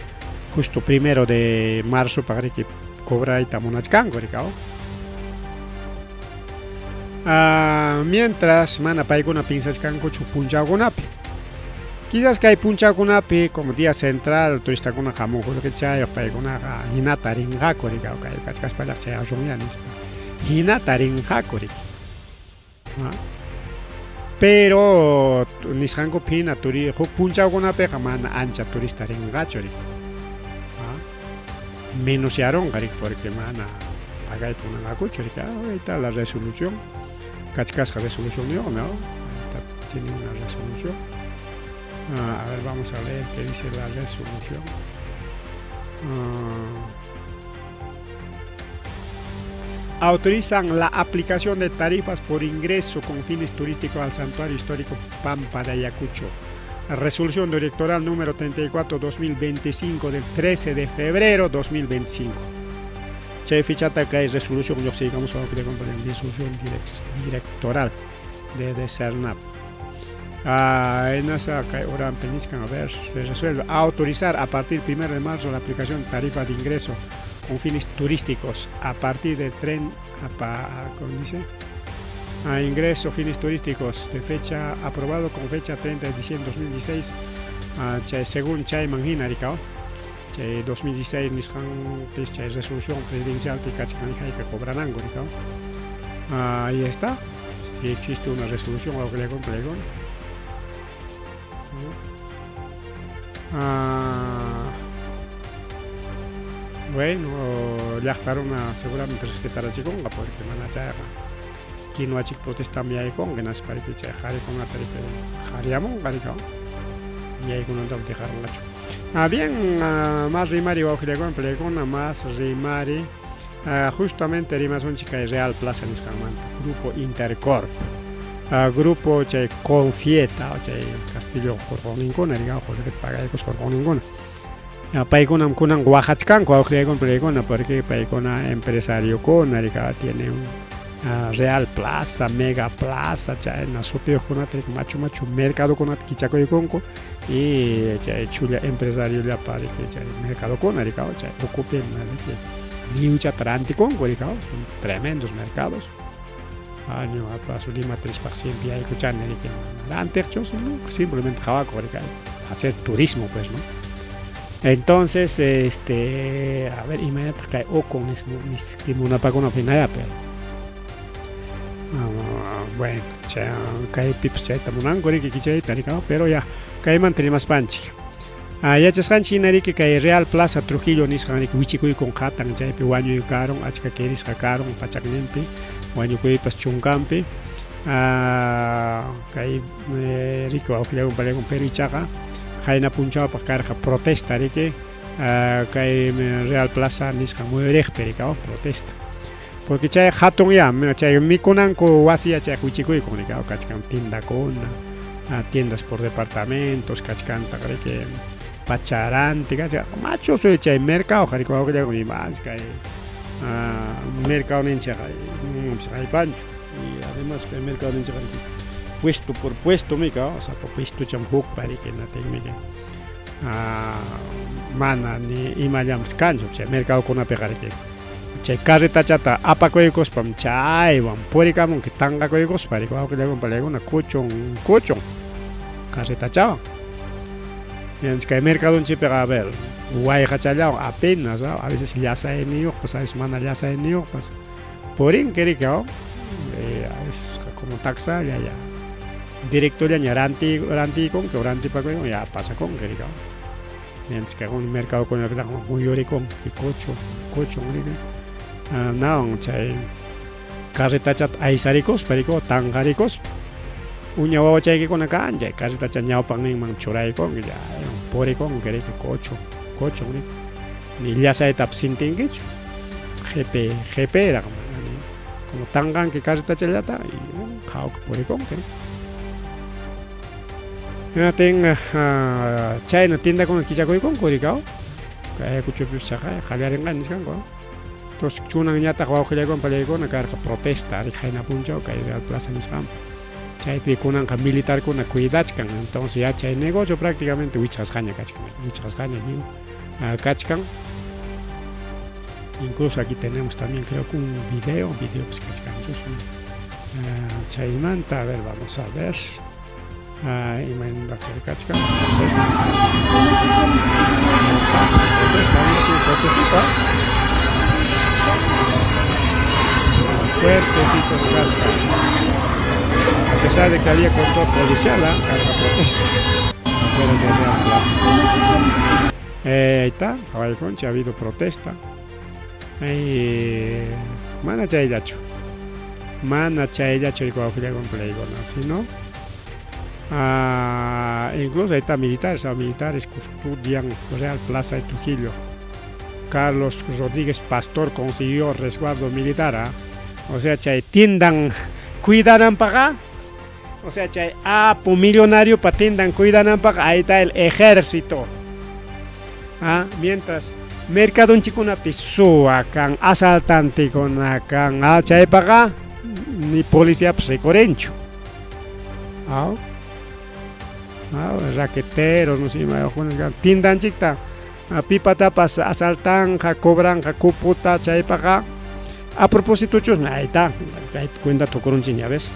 justo 1 de marzo paqriki cobrayta munachkanku rika. Mientras mana paykuna piensachkankuchu punchawkunapi. Quizás kay punchawkunapi como día central turistakuna hamun qullqichayuq paykunaqa hinata rinqaku rika kay kachkaspallaq chay arrunya nispa. Hinata rinqaku riki. Pero nisqankupi hina huk punchawkunapiqa mana ancha turista rinqachu riki. Menos yarunqa riki porque mana pagayta munanqakuchu riki. Ahí está la resolución. Kachkasqa resolución ¿no? Tiene una resolución. A ver, vamos a leer qué dice la resolución. Autorizan la aplicación de tarifas por ingreso con fines turísticos al Santuario Histórico Pampa de Ayacucho. Resolución directoral número 34-2025 del 13 de febrero 2025. Chay fichata que hay resolución, yo sigamos a lo que le resolución directoral de Sernap. En esa a ver, se resuelve autorizar a partir del 1 de marzo la aplicación de tarifa de ingreso con fines turísticos a partir del tren ¿cómo dice? A ingreso fines turísticos de fecha aprobado con fecha 30 de diciembre de 2016, chay, según chay manhina rikao chay 2016 nisqan chay resolución presidencial kachkan hayka cobrananku rikao. Ahí está, si existe una resolución o que le cumple. Bueno, llaqta runa seguramente respetarachikunqa porque mana chayqa kinuachik protestam yaykunqa hinaspa riki chay qharikunata riki qhariyamunqa rika yaykunantam dejaranqachu. Bien, más rimari wawqillakuna palaykuna, más rimari justamente rimasunchik kay Real Plaza nisqanmanta, Grupo Intercorp. Grupo chay Confieta, chay Castillo hurquqninkuna, rika qullqita pagaykusqa hurquqninkuna. Paykunam kunan waqachkanku wawqillakuna palaykuna porque paykuna empresariokuna rika tienen Real Plaza, Mega Plaza, chayna sutiyuqkunata riki machu machu mercadokunata kichakuykunku y chay chulla empresariollapa riki chay mercadokuna rika chay ukupi riki lliwchata rantikunku rika, son tremendos mercados. Ñuqapas Lima rispaq siempre yaykuchani riki mana rantiqchu sino simplemente qhawakuq rika hacer turismo pues, ¿no? Entonces, a ver, imaynataq kay ukun miski munapakuna hinaya, pero bueno, kaypipas chayta munanku riki kichayta rika, pero ya kaymanta rimaspanchik. Yachasqanchik hina riki kay Real Plaza Trujillo nisqan riki wichikuykun qatan chaypi wañuy karun achka kirisqa karun pachakninpi wañukuypas chunkanpi kay riki wawqillakun pallakun pero ichaqa qayna punchawpaq karqa protesta riki kay Real Plaza nisqan muyuriqpi riki protesta porque chay hatun ya chay mikunanku wasi ya chayqa wichikuykun riki kachkan tiendakuna tiendas por departamentos kachkantaq riki pacharanti kachkan machu suyu chay mercadoqa riki wawqillakuna imas kay mercado ninchikqa haypanchu y además kay mercado ninchikqa riki puesto por puesto mika sapa puestocham hukpa riki natinmi mana ni imallanpas kanchu chay mercadokunapiqa riki chay carretachata apakuykuspam chaywan purikamunki tanqakuykuspa riki wawqillakuna palaykuna kuchun kuchun carretachawan kay mercadonchikpiqa a ver wayqachallawan apenas a veces llasayniyuqpas a veces mana llasayniyuqpas purinki riki a veces como taksalla ya directollaña ranti rantiykunki o rantipakuykunki ya pasakunki riki ñanchik kay mercadokunapitaq muyurikunki kuchun kuchun riki nawan chay carretachata aysarikuspa riki tanqarikuspa uña wawachaykikuna kan chay carretacha ñawpaqninman churaykunki ya purikunki riki kuchun kuchun riki ni llasaytapas sintinkichu qhipi qhipiraq como tanqanki carretachallata y qhawka purikunki. Hinaptin chayna tiendakuna kichakuykunku rikaw kay Ayacuchopipas chaqay qallarinqa nisqanku. Entonces chunanñataq wawqillaykuna pallaykuna karqa protesta riki qayna punchaw kay Real Plaza nisqanpi. Chaypi kunanqa militarkuna cuidachkan entonces ya chay negocio prácticamente wichqasqaña kachkan, wichqasqaña lliw kachkan. Incluso aquí tenemos también creo que un video, videopas kachkanchusmi. Chaymanta, a ver, vamos a ver. Imaynataq chay kachkan. Protesta, fuertecito. Fuertecito kasqa. A pesar de que había control policial, karqa protesta. Afuera de Real Plaza. Ahí está, qhawaykunchik, ha habido protesta. Mana chayllachu. Mana chayllachu wawqillaykuna palaykuna, sino incluso ahí está militares, militares custodian Real Plaza de Trujillo. Carlos Rodríguez Pastor consiguió resguardo militar. O sea, chay tiendan cuidananpaqqa. O sea, chay apu millonario pa tiendan cuidananpaqqa, ahí está el ejército. Mientras mercadonchikkunapi suwa kan, asaltantekuna kan, chaypaqqa ni policiapas rikurinchu. Raqueteros, no sé, tiendanchikta pipatapas asaltanja, cobranja cuputa, chaypaqqa a propósito chusmi, ahí está, kaypi cuenta tukurunchik ña ves.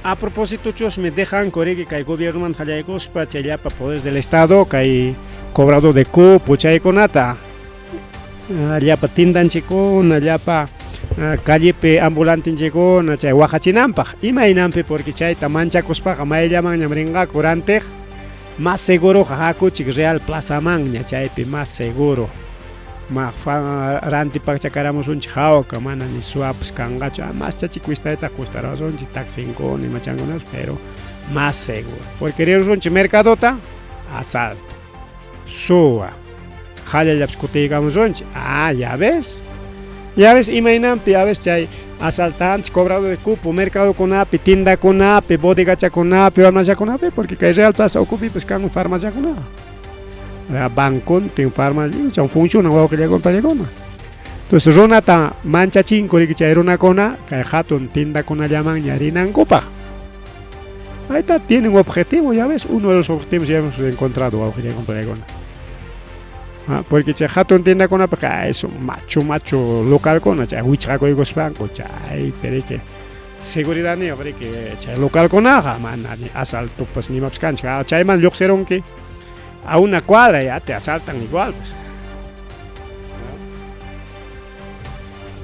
A propósito chusmi dejanku riki kay gobiernomanta qallaykuspa chay llapa poderes del estado kay cobrador de cupo chaykunata llapa tiendanchikkuna llapa callepi ambulantinchikkuna chay waqachinanpaq imaynanpi porque chayta manchakuspaqa mayllamanñam rinqaku rantiq más seguroqa hakuchik Real Plazamanña chaypi más seguro ma rantipachakaramusunchik hawka mana ni suwapas kanqachu más chachik cuestaytaq costarawasunchik taxinkuna imachankunapas pero más seguro porque rirusunchik mercadota asalto suwa qallallapas kutiykamusunchik ya ves imaynanpi a veces chay asaltantes cobrador de cupo mercadokunapi tiendakunapi bodegachakunapi farmaciakunapi porque kay Real Plaza ukupipas kan farmaciakunaqa bancontin farmacia funcionan wawqillakuna pallakuna entonces runata manchachinku riki chay runakuna kay hatun tiendakunallamanña rinankupaq. Ahí está, tienen un objetivo, ya ves, uno de los objetivos ya hemos encontrado wawqillakuna pallakuna. Porque chay hatun tiendakunapiqa eso machu machu localkuna chay wichqakuykuspanku chay pero seguridadniyuq riki chay localkunaqa mana ni asaltopas ni imapas kanchu chayman lluqsirunki a una cuadra ya te asaltan igual pues.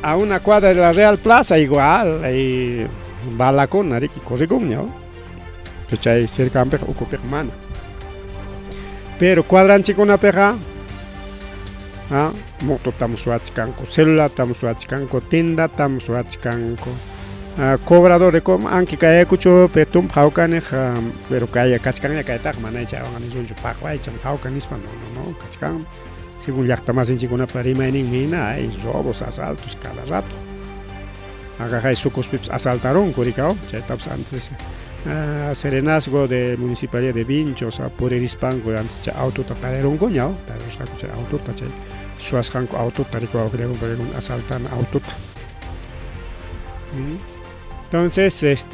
A una cuadra de la Real Plaza igual y balakuna riki corrikunña chay cercanpiqa ukupiqa mana. Pero cuadranchikunapiqa ah, mototam suwachkanku, celulartam suwachkanku, tindatam suwachkanku. Cobrador de com anki kay Ayacuchopi tumpa hawkaniq, pero kay kachkanña kaytaqa mana chaywanqa nisunchu paqwaycham hawka nispa, no, no, no, kachkanmi. Según llaqta masinchikkunapa rimayninmi hina hay robos, asaltos cada rato. Aqaqay sucuspipas asaltarunku rikaw, chaytapas antes serenazgo de municipalidad de Vinchos puririspanku antes chay autota tarirunkuña, tarirusqaku chay autota, chay suwasqanku autota rikuwawqillanku asaltana autota. Entonces,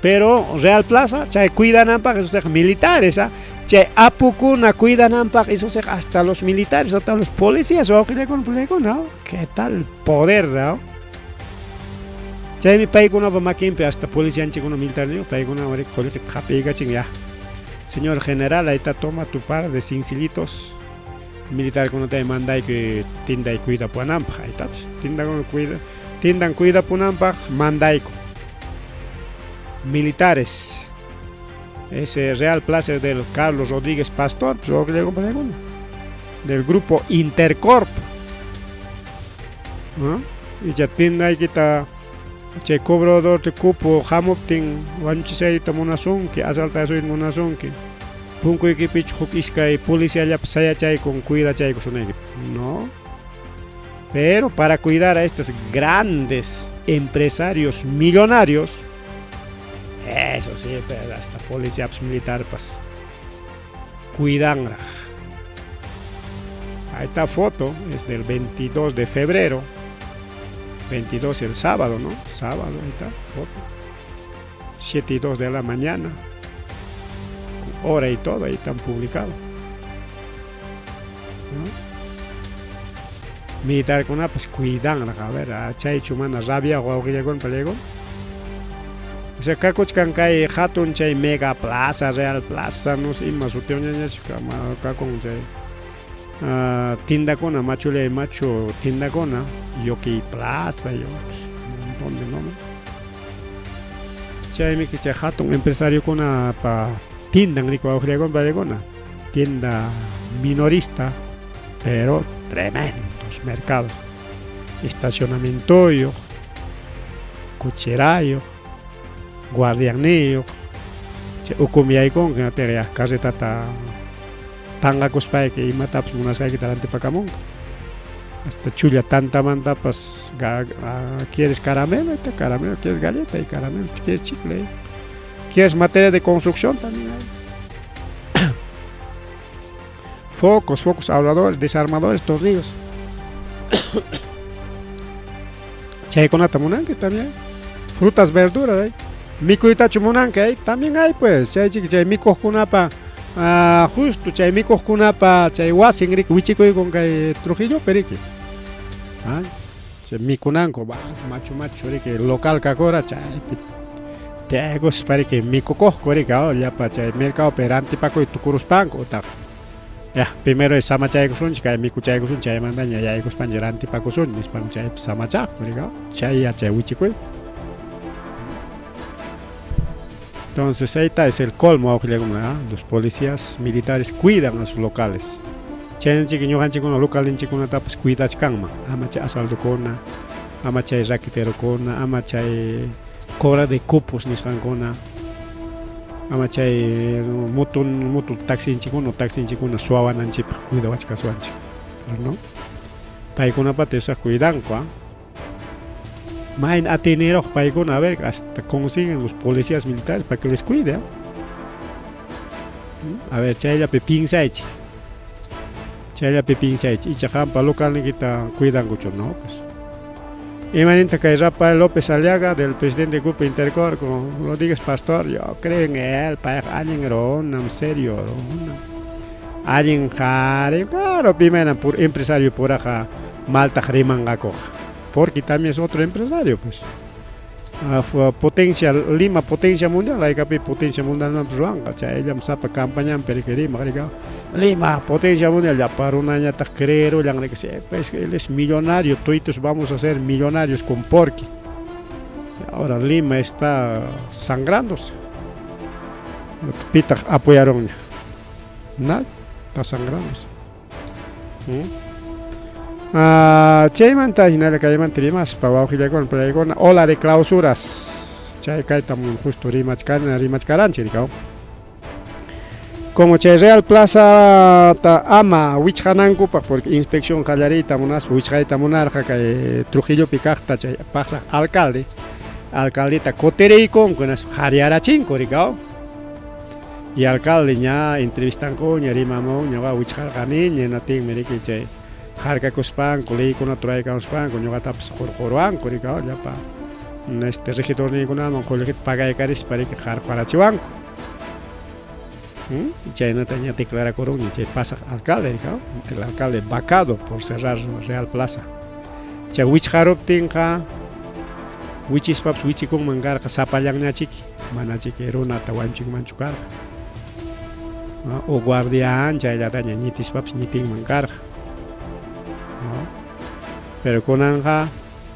pero Real Plaza, chay cuidananpaq, eso es militares, ¿ah? Chay apukuna cuidananpaq, eso es hasta los militares, hasta los policías, ¿no? ¿Qué tal poder, no? Chaymi paykunapa makinpi hasta policianchikuna militar paykuna qullqita hapiykachin ya. Señor general, ahí está, toma tu par de cincilitos. Militarkunata mandayku tinday cuidapunanpaq, ahí está, pues, tindakuna cuida, tindan cuidapunanpaq mandayku. Militares. Ese Real Plaza del Carlos Rodríguez Pastor, pues, del grupo Intercorp. ¿No? Y ya tindaykita chay cobrador de cupo hamuptin wañuchisayta munasunki, asaltasuyta munasunki. Punkuykipichu huk iskay policiallapas sayachaykun cuidachaykusunayki. No. Pero para cuidar a estos grandes empresarios millonarios, eso sí, pero hasta policía pues, militar pues, cuidanraq. Ahí está foto, es del 22 de febrero. 22 el sábado, ¿no? Sábado, ahí está, foto. 7 y 2 de la mañana. Hora y todo, ahí están publicados. ¿No? Militar pues cuidan, a ver, chaychu mana rabia wawqillakuna paliakun. O sea, kakuchkan kay hatun chay Mega Plaza, Real Plaza, no sé, ima sutiyuñañachu kakun chay tindakuna, machulay machu tindakuna, Yoki Plaza y otros, un montón de nombres. Chaymi chay hatun empresariokuna pa tindan riku wawqillakuna paliakuna, tienda minorista, pero tremendos mercados. Estacionamientoyuq, cocherayuq, guardianniyuq, chay ukumi yaykunki hinaptinqa carretata tanqakuspayki imatapas munasqaykita rantipakamunki. Hasta chulla tantamantapas quieres caramelo, está caramelo, quieres galleta y caramelo, quieres chicle, quieres materia de construcción también hay. Focos, focos habladores, desarmadores, tornillos. Chaykunata munanki también. Frutas, verduras hay. Mikuytachu munanki hay, también hay pues. Chay chiki chay mikuqkunapa justo chay mikuqkunapa chay wasin riki wichikuykun kay Trujillopi riki. Chay mikunanku machu machu riki local kakura chaypi tiyaykuspa riki mikukuqku riki llapa chay mercadopi rantipakuy tukuruspanku utaq ya primero samachaykusunchik kay mikuchaykusun chaymantaña yaykuspanchik rantipakusun nispam chaypi samachaqku riki chay yachay wichikuy. Entonces ahí está, es el colmo, los policías militares cuidan a sus locales. Chayninchik ñuqanchikkuna localninchikkunatapas cuidachkanman, ama chay asaltokuna, ama chay raqueterokuna, ama chay cobra de cupos nisqankuna, ama chay mutu mutu taxinchikkuna taxinchikkuna suwawananchikpaq cuidawachkasuwanchik. Pero no, paykunapata usaq cuidanku. Mayna atiyniyuq paykuna, a ver, hasta consiguen los policías militares para que les cuide. A ver, chayllapi piensaychik. Chayllapi piensaychik. Icha qampa localniykita cuidankuchu, no, pues. Imaninta kay Rafael López Aliaga, del presidente del grupo Intercor, con Rodríguez Pastor, yo creo en él, payqa allin runam, serio runam. Allin qhari, claro, primero por empresario puraqa maltaq rimanqakuqa. Porque también es otro empresario, pues. Potencia, Lima potencia mundial, haykapi potencia mundial ruwanqa, chayllam sapa campañanpi riki rimaq riki Lima potencia mundial, llapa runañataq creerullan riki, pues él es millonario, toitos vamos a ser millonarios con Porky. Ahora Lima está sangrándose. Pitaq apoyarunña. Nadie. Está sangrándose. ¿Mm? Ah, chaymanta hinalla kaymanta rimaspa wawqillakuna palaykuna ola de clausuras chay kaytam justo rimachkana rimachkaranchik rikaw como chay Real Plaza ta ama wichqanankupaq porque inspección qallariyta munaspa wichqayta munarqa kay Trujillopi kaqta chay pasaq alcalde alcaldeta kutiriykunku hinaspa qhariyarachinku rikaw y alcalde ña entrevistankuña rimamunña wa wichqarqaniña hinatinmi riki chay harkakuspanku leykunata ruraykamuspanku ñuqatapas qurquruwanku rikaw llapa este regidorniykunaman qullqita pagaykarispa riki qarqurachiwanku chaynata ña declarakurunña chay pasaq alcalde rikaw el alcalde vacado por cerrar Real Plaza chay wichqaruptinqa wichispapas wichikunman karqa sapallanñachiki manachiki runata wañuchinmanchu karqa o guardián chayllataña ñitispapas ñitinman karqa pero kunanqa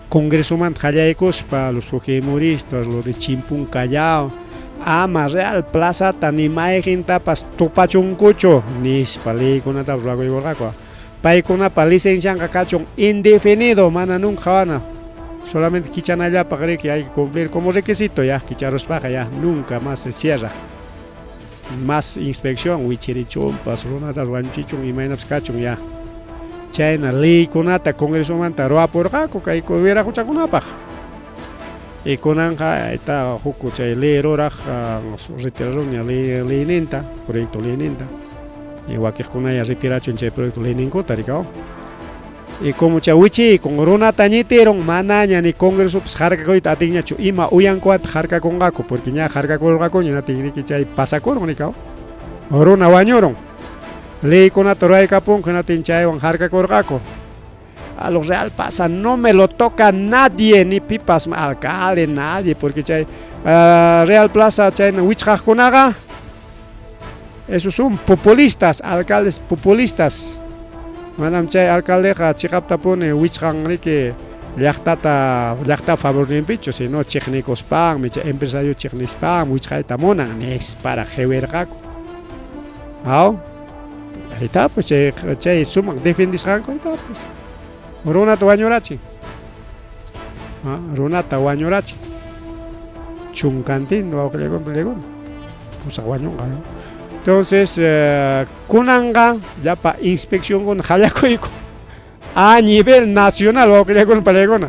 congresomanta qallaykuspa los fujimoristas lo de Chimpún Callao ama Real Plazata ni mayqintapas tupachunkuchu nispa leykunatapas ruwakuykurqaku paykunapa licencianqa kachun indefinido mana nunca qawana solamente kichanallapaq riki hay que cumplir como requisito ya kicharuspaqa ya nunca más se cierra más inspección wichirichunpas runata wañuchichun imaynapas kachun ya chayna leykunata congresomanta ruwapurqaku kay wiraquchakunapaq y kunanqa está huk chay ley ruraq retirarunña leyninta proyecto leyninta y wakiqkunaya retirachun chay proyecto leyninkuta rikaw y como chay wichiykun runata ñitirun manaña ni congresopas harkakuyta atinñachu ima uyankuwata harkakunqaku porque ña harkakurqakuña hinatin riki chay pasakurun rikaw runa wañurun leykunata ruraykapunku hinatin chaywan harkakurqaku a lo Real Plaza no me lo toca nadie ni pipas alcalde nadie porque chay Real Plaza chayna wichqaqkunaqa esos son populistas alcaldes populistas manam chay alcaldeqa chiqaptapuni wichqan riki llaqtata llaqta favorninpichu sino chiqnikuspanmi chay empresario chiqnispanmi wichqayta munan nispara qiwirqaku aw aytapas chay chay sumaq defendisqanku aytapas runata wañurachin runata wañurachin chunkantin wawqillakuna palaykuna pusaq wañunqa entonces kunanqa llapa inspeccionkuna qallakuyku a nivel nacional wawqillakuna palaykuna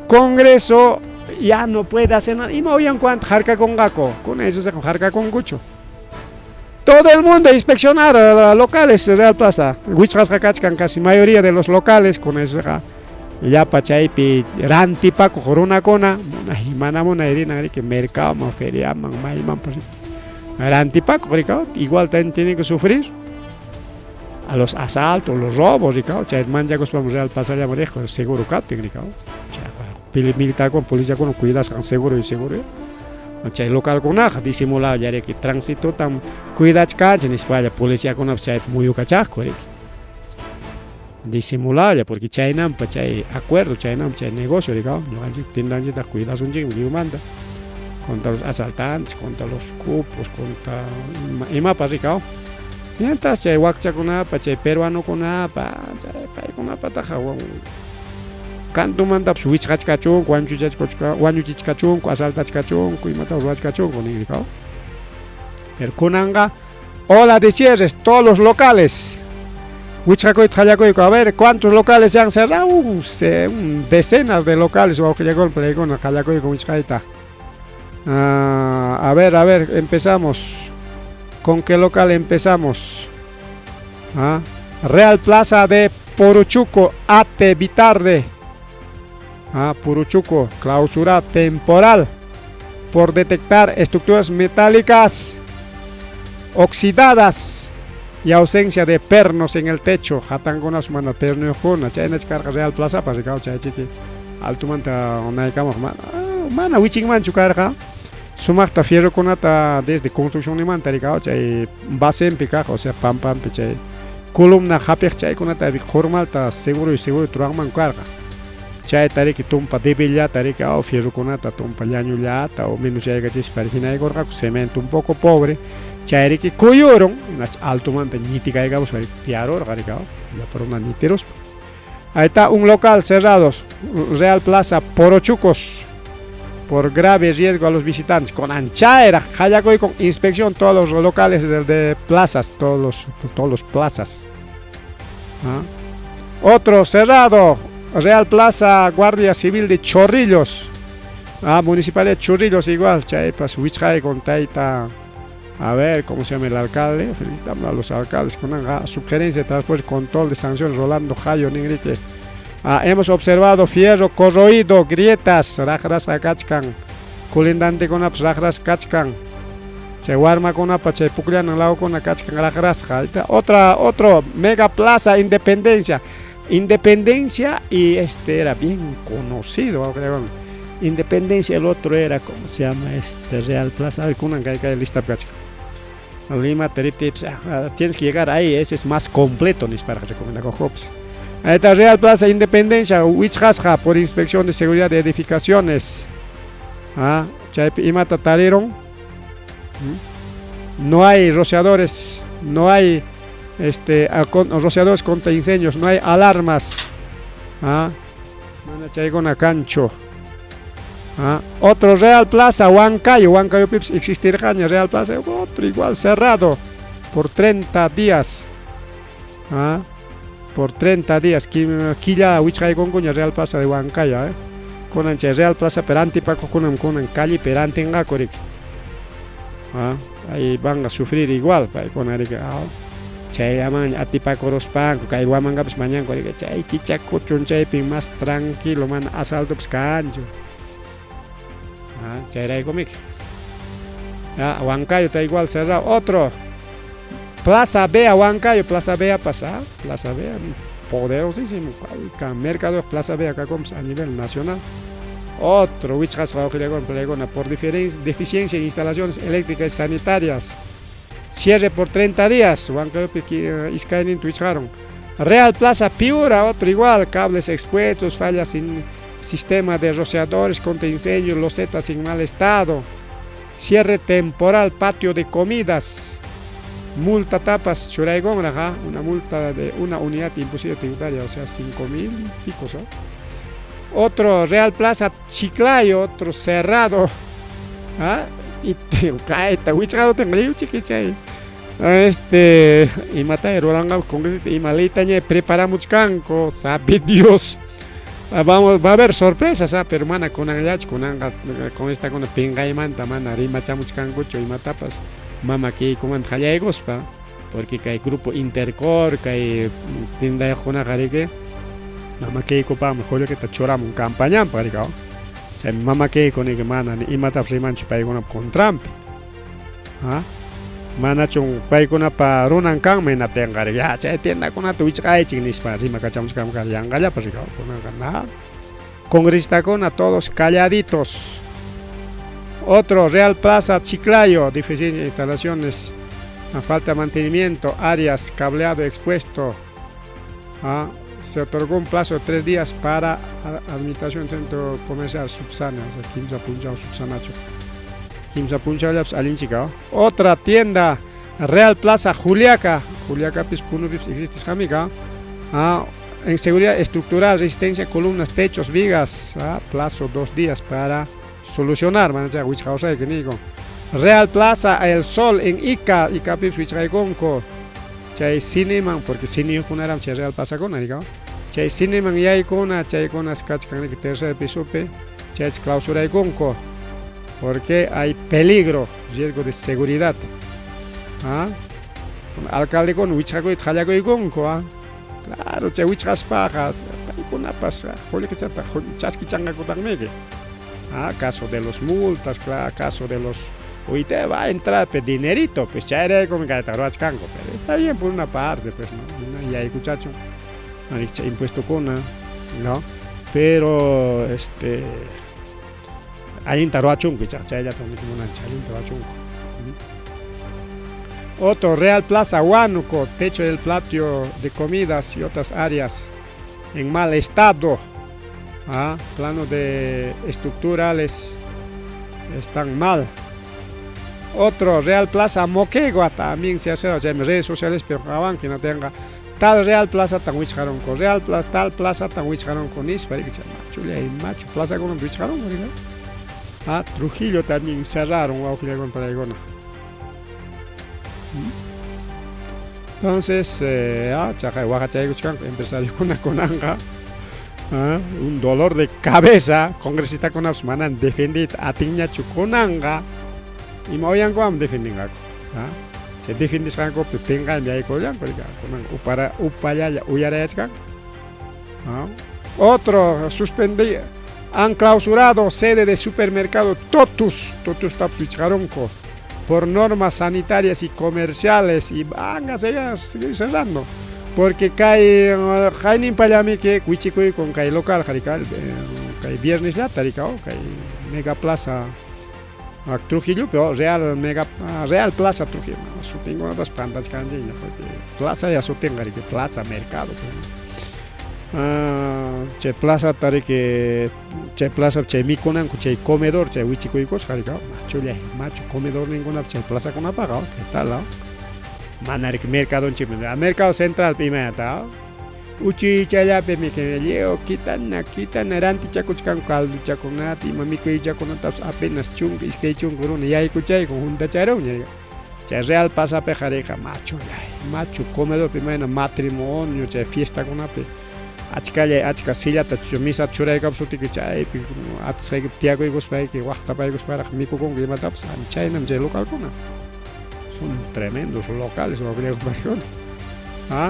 congreso ya no puede hacer nada ima uyankuwantaq harkakunqaku kunan eso harkakunkuchu todo el mundo a inspeccionar locales Real Plaza wichqasqa kachkan casi mayoría de los locales con esoqa llapa chaypi rantipakuq runakuna munay mana munay rinan riki mercadoman feriaman maymanpas rantipakuq rikaw igual también tienen que sufrir a los asaltos, los robos, rikaw chay manchakuspam Real Plazallaman riqku seguro kaptin rikaw militarkuna policiakuna cuidasqan seguro y seguro chay localkunaqa disimulado riki transitotam cuidachkanchik nispalla policiakunapas chaypi muyukachaqku riki disimulalla porque chaynampa chay acuerdo chaynampa chay negocio rikaw ñuqanchik tiendanchiktaqa cuidasunchikmi lliwmanta contra los asaltantes, contra los cupos, contra imapas rikaw mientras chay wakchakunapa chay peruanokunapa chay paykunapataqa kantumantapas wichqachkachunku wañuchichkachunku asaltachkachunku imatapas ruwachkachunku nin rikaw pero kunanqa ola de cierres todos los locales wichqakuyta qallakuyku a ver cuántos locales se han cerrado decenas de locales wawqillakuna palaykuna qallakuyku wichqayta a ver empezamos con qué local empezamos Real Plaza de Puruchuco Ate Vitarde Puruchuco clausura temporal por detectar estructuras metálicas oxidadas y ausencia de pernos en el techo hatankunapas mana pernuyuqkuna chaynach karqa Real Plazapas rikaw chaychiki altumanta unaykamuq mana wichinmanchu karqa sumaqta fierrokunata desde construccionnimanta rikaw chay basempi kaq o sea pampampi chay columna hapiq chaykunata formalta seguro y seguro ruranman karqa Chayta riki tumpa debillata riki aw fierrokunata tumpa llañullata o menos yaykachispa hinaykurqaku cemento un poco pobre chay riki kuyurun hinaspa altomanta ñitikaykamuspa riki tiyarurqa riki aw llapa runa ñitiruspa. Ahí está un local cerrados, Real Plaza Porochucos, por grave riesgo a los visitantes. Con anchaera, y con inspección todos los locales de plazas, todos los plazas. ¿Ah? Otro cerrado, Real Plaza Guardia Civil de Chorrillos. Ah, Municipalidad de Chorrillos igual, chaypas con taita. A ver, ¿cómo se llama el alcalde? Felicitamos a los alcaldes con una sugerencia de transporte, control de sanciones, Rolando Jayo Ningrique. Ah, hemos observado fierro corroído, grietas, raqrasqa kachkan, colindantekunapis raqrasqa kachkan. Chay warmakunapa chay pukllanan lawkuna kachkan raqrasqa. Otra, otro, Mega Plaza Independencia. Independencia y este era bien conocido, creo. Independencia, el otro era, ¿cómo se llama? Este Real Plaza. A ver, kunan kay lista kachkan. Lima, Teritips, ah, tienes que llegar ahí, ese es más completo, ni para recomendar con Ahí está Real Plaza Independencia, wichqasqa por inspección de seguridad de edificaciones. Ah, chaypi imata tarirun. No hay rociadores, no hay rociadores contra incendios, no hay alarmas. Ah, mana chaykuna kanchu. Ah, otro Real Plaza, Huancayo, Huancayo pipas existirqaña Real Plaza, otro igual cerrado por 30 días. Ah, por 30 días, killa wichqaykunkuña Real Plaza de Huancayo, eh. Kunan chay Real Plaza pero antipakuqkunam kunan calle rantinqaku riki. Ah, ahí van a sufrir igual, paykuna riki. Ah, chayllaman atipakuruspanku kay Huamangapas mañanku riki chay kichakuchun chaypi más tranquilo mana asaltopas kanchu. Ah, chayraykumiki. Ah, Huancayo está igual cerrado. Otro. Plaza Vea, Huancayo, Plaza Vea pasa. Plaza Vea, poderosísimo. Mercado Plaza Vea acá a nivel nacional. Otro, wichqasqa por deficiencia en instalaciones eléctricas y sanitarias. Cierre por 30 días. Huancayopi iskayninta wichqarun. Real Plaza Piura, otro igual, cables expuestos, fallas sin sistema de rociadores contra incendios, losetas en mal estado. Cierre temporal, patio de comidas. Multa tapas, churaykunraq, una multa de una unidad impositiva tributaria, o sea, 5.000 picos. Otro Real Plaza Chiclayo, otro cerrado. ¿Ah? Y kayta wichqarutin chay. Imata ruranqa congreso ima leytaña preparamuchkanku, sabe Dios. Ah, vamos, va a haber sorpresas, ah, pero mana kunanllachu, kunanqa con esta kuna pinqaymanta mana rimachamuchkankuchu imatapas mama kiykumanta qallaykuspa, porque kay grupo Intercor, kay tindayuqkunaqa riki mama kiykupaqmi qullqita churamun campañanpaq riki. Chay mama kiyku niki mana ni imatapas rimanchu paykunapa contranpi. ¿Ah? Manachun paykunapa runan kanman hinaptinqa riki ya chay tiendakunata wichqaychik nispa rimakachamuchkanku yanqallapas riki kunanqa nada. Congresistakuna todos calladitos. Otro, Real Plaza Chiclayo, deficiencia de instalaciones, falta de mantenimiento, áreas, cableado expuesto. ¿Ah? Se otorgó un plazo de 3 días para administración del centro comercial subsana, o sea, kimsa punchaw subsanachu. Kimsa punchawllapas allinchika. Otra tienda, Real Plaza Juliaca, Juliaca pis Punupis existisqamika. Ah, en seguridad estructural, resistencia, columnas, techos, vigas, ¿ah? Plazo 2 días para solucionar, Real Plaza El Sol en Ica, Ica pipis wichqaykunku. Chay cineman, porque cineyuqkunaram chay Real Plaza kuna, chay cineman yaykuna, chaykunas kachkan tercer pisopi, chay clausuraykunku, porque hay peligro, riesgo de seguridad. ¿Ah? Alcaldekuna wichqakuyta qallakuykunku, ¿ah? Claro, chay wichqaspaqa paykunapas qullqichata chaskichanqakutaqmiki. Ah, caso de los multas, claro, caso de los hoy te va a entrar pues, dinerito, pues chayraykum kayta ruwachkanku, pero está bien por una parte, pues no, yaykuchachun impuestokuna, ¿no? Pero allinta ruwachunku ichaqa chayllata munanchik allinta ruwachunku. Otro, Real Plaza Huánuco, techo del patio de comidas y otras áreas en mal estado. Ah, plano de estructurales están mal. Otro, Real Plaza Moquegua también se hace, o sea, en redes sociales, pero que no tenga tal Real Plaza tan wichqarunku, Real Plaza, tal plaza tan wichqarunku nispa, machullay machu plaza kunan wichqarunku, Ah, Trujillo también cerraron, wawqillaykuna panaykuna. Entonces, chaqay waqachaykuchkanku empresariokuna kunanqa. Un dolor de cabeza, congresista-kunapas manan defendiyta atinñachu kunanqa. Ima uyankuwan defendinqaku. Chay defendisqankupi pinqaymi yaykullanku, kunan upara upallalla uyarayachkanku. Otro, suspendi han clausurado sede de supermercado Totus, Totus wichqarunku por normas sanitarias y comerciales y van a seguir cerrando. Porque kay hayninpallami wichikuykun kay local harika, kay viernes llata rika, kay Mega Plaza Trujillo, pero Real Mega Real Plaza Trujillo, sutinkunatas pantachkanchikña, porque plaza ya sutinqa riki, plaza mercado. Chay plaza riki, chay plaza chay mikunanku chay comedor chay wichikuykusqa rika, machullay machu comedor ninkunapas chay plazakunapaqa, ¿qué tal? Mana riki mercadonchikpi, mercado central imaynata, uchuychallapi lliw kitana kitana rantichakuchkanku caldochakunata ima mikuychakunatapas apenas chunka iskay chunka runa yaykuchayku huntacharunña. Chay Real Plazapiqa riqa machullay machu comedorpi imayna matrimonio chay fiestakunapi achkallay achka sillata misata churaykapusutiki chaypi atisqaykipi tiyakuykuspayki waqtapaykusparaq mikukunku imatapas, chaynam chay localkuna. Son tremendos locales wawqillaykuna.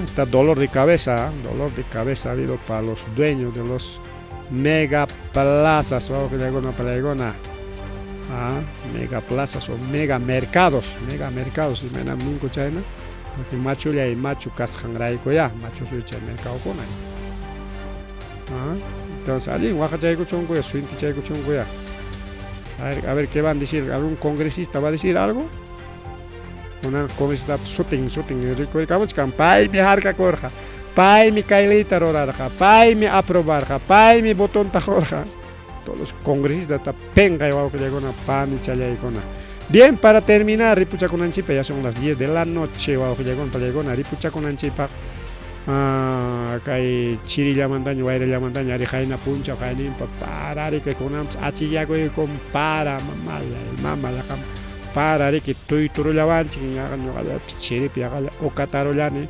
Está dolor de cabeza ha habido para los dueños de los mega plazas, wawqillaykuna panaykuna. Mega plazas o mega mercados, imaynam ninku chayna, porque machullay machu kasqanrayku ya, machu suychay mercadokuna. Entonces, allin waqachaykuchunku ya, suintichaykuchunku ya. A ver qué van a decir, algún congresista va a decir algo. Una congresista sutin rikuykamuchkan, paymi harkakurqa, paymi kaylita rurarqa, paymi aprobarqa, paymi botonta qurqa. Todos los congresistas penqay wawqillaykuna, panichallaykuna. Bien, para terminar, ripuchakunanchikpa, ya son las 10 de la noche, wawqillaykuna, panaykuna, ripuchakunanchikpaq. Kay chirillamantaña, wayrallamantaña, ari qayna punchaw, qayninpa para riki kunanpas achikyakuykum para, mamallay, mamallaqam para riki tuyturullawanchik, ñuqallapis chiripi yaqalla uqatarullani.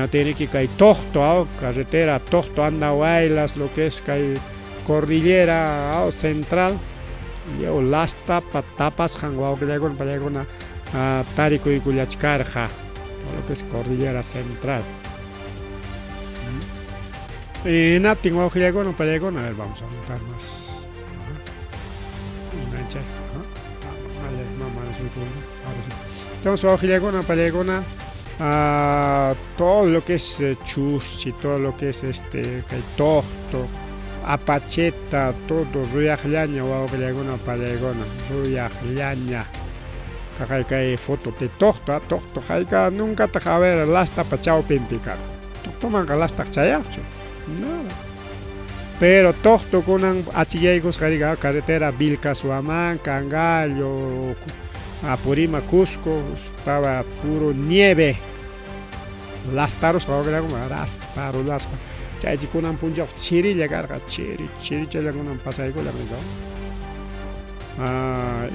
Tiene kay Tocto, carretera Tocto Andahuaylas, lo que es kay cordillera central, lliw lastapa tapasqan wawqillaykuna panaykuna tarikuykullachkarqa, todo lo que es cordillera central. Hinaptin wawqillaykuna panaykuna, a ver, vamos a anotar más. Entonces wawqillaykuna panaykuna, todo lo que es Chuschi, todo lo que es kay Tocto, Apacheta, todo ruyaqllaña wawqillaykuna panaykuna, ruyaqllaña. Kaqay kay foto de Tocto, Tocto hayka nunkataq a ver lastapa chawpinpi karqa. Toctomanqa lastaq chayaqchu, nada. Pero Tocto kunan achikyaykusqa rika carretera Vilcashuamán, Cangallo, Apurímac, Cusco, estaba puro nieve. Lastarusqa wawqillaykuna, lastarullasqa. Chaychi kunan punchawqa chirilla karqa, chiri chirichalla kunan pasaykullan rika.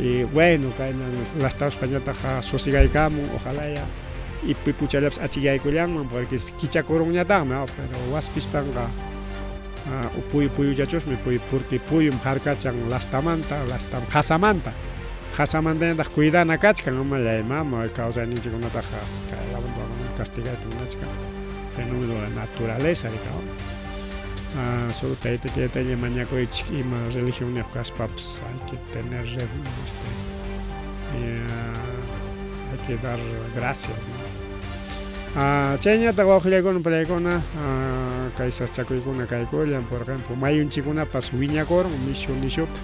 Y bueno, kayna lastaruspañataq sosigaykamun, ojalá ya ipipuchallapas achikyaykullanman, porque kichakurunñataqmi, pero waspispanqa puyu puyuchachusmi, porque puyum harkachan lastamanta, lastam qasamanta. Qasamantañataq cuidana kachkan, mamallay mama, kawsayninchikkunataqa kay castigayta munachkan. Fenómeno de la naturaleza, rika. Solo taytachaytaña mañakuychik ima religionniyuq kaspapas, hay que tener hay que dar gracias, ¿no? Chayñataq wawqillaykuna panaykuna, kay sasachakuykuna kaykullan, por ejemplo, mayunchikkunapas wiñakurun nishu nishuta.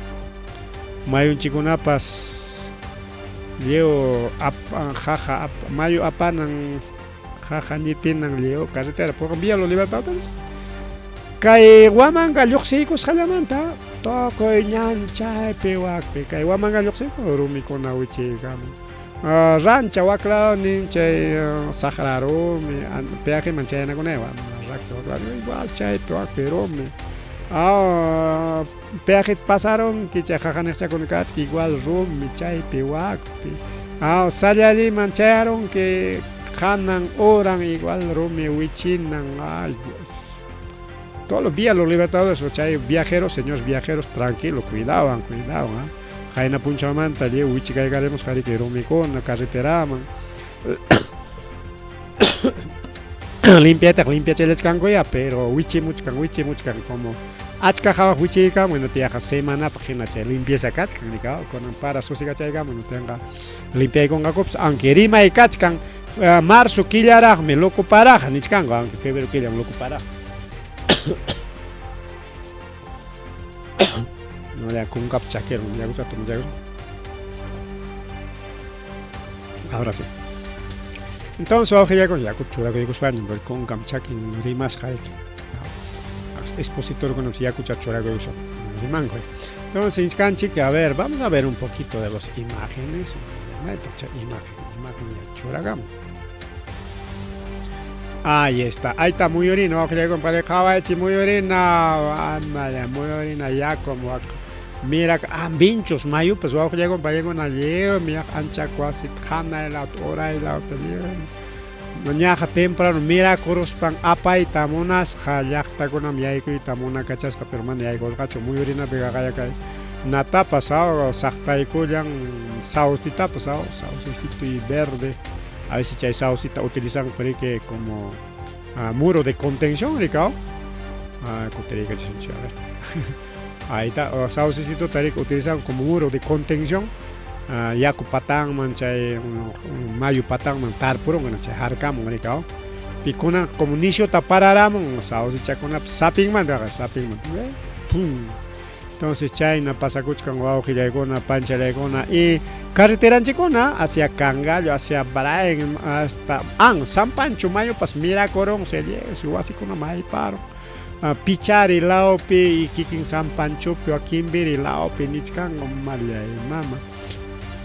Mayunchikkunapas lliw qaqa mayu apanan qaqa ñitinan lliw carretera, por Vía Los Libertadores. Kay Huamanga lluqsiykusqallamanta tukuy ñan chaypi wakpi kay Huamanga lluqsiyku rumikuna wichiykamun. Rancha waklawnin chay saqra rumi peajeman chayanakunay rakcha waklaw igual chaypi wakpi rumi. Peajeta pasarunki chay qaqaniqchakuna kachka igual rumi chaypi wakpi. Sallalliman chayarunki hanan uran igual rumi wichinan. Ay Dios. Todos los días los libertadores, chay viajeros, señores viajeros, tranquilo, cuidaban, cuidaban. Qayna punchawmanta lliw wichikaykaremos qariki rumikuna carreteraman. Limpiaytaqa limpiachallachkankuya, pero wichimuchkan, wichimuchkan como achka hawaq wichiykamun tiyaqa semanapaq hina chay limpieza kachkan nika kunan para susigachaykamun tinqa limpiaykunqakupas, aunque rimay kachkan marzo killaraqmi loco paraqa nichkanku, aunque febrero killam loco paraqa. No ya kunkap chaquero, ya gusta tu Ahora sí. Entonces, wawqillakuna yakuta churakuykuspañam kunkam chakin rimasqa expositorkunapas yakucha churakuykuspa rimanku. Entonces, nichkanchik, a ver, vamos a ver un poquito de las imágenes. Imagen, imagen ya churakamun. Ahí está, ahí está muyurina, wawqillakuna para qhawaychik muyurina, ándale, muyurina yakum mira, vinchos mayupas wawqillakuna paykuna lliwmi ancha wasita hanay lawta uray lawta lliwmi ñaqa temprano mirakuruspan apayta munasqa llaqtakunam yaykuyta munakachasqa pero mana yaykurqachu muyurinapi kay natapas saqtaykullan saucitapas saucecito y verde a veces chay saucita utilizan que como muro de contención rikaw kutirikachishanchik a ver ahí está saucecito tarik utilizan como muro de contención yaku patanman chay mayu patanman tarpurun chay harkamun rikaw pikuna como nisyuta pararamun saucichakunapas sapinmanta sapinmanta pum. Entonces chayna pasakuchkan wawqillaykuna panchallaykuna y carreteranchikuna hacia Cangallo, hacia Braen, hasta San Pancho mayupas mirakurun su wasikuna mayparon. Pichari lawpi y kikin San Panchopi o Kimbiri lawpi nichkanku mallay mama.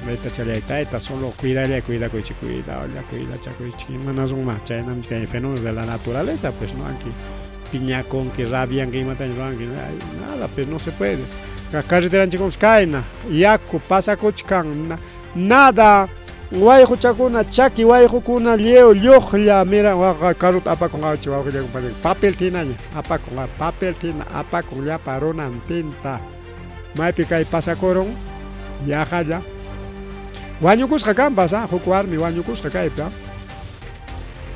Maytachallay tayta solo cuidalla cuidakuychik cuidado cuidachakuychik imanasunman chaynami kay fenómenos de la naturaleza pues no anki piñakunki rabianki imataña ruranki nada pues no se puede. Carreteranchikuna kayna yaku pasakuchkan nada wayquchakuna chaki wayqukuna lliw lluqlla mira carrota apakun qawachik wawqillakuna papel tinaña apakun papel tina apakun llapa runantinta maypi kay pasakurun yaqalla wañukusqa kanpas huk warmi wañukusqa kaypi.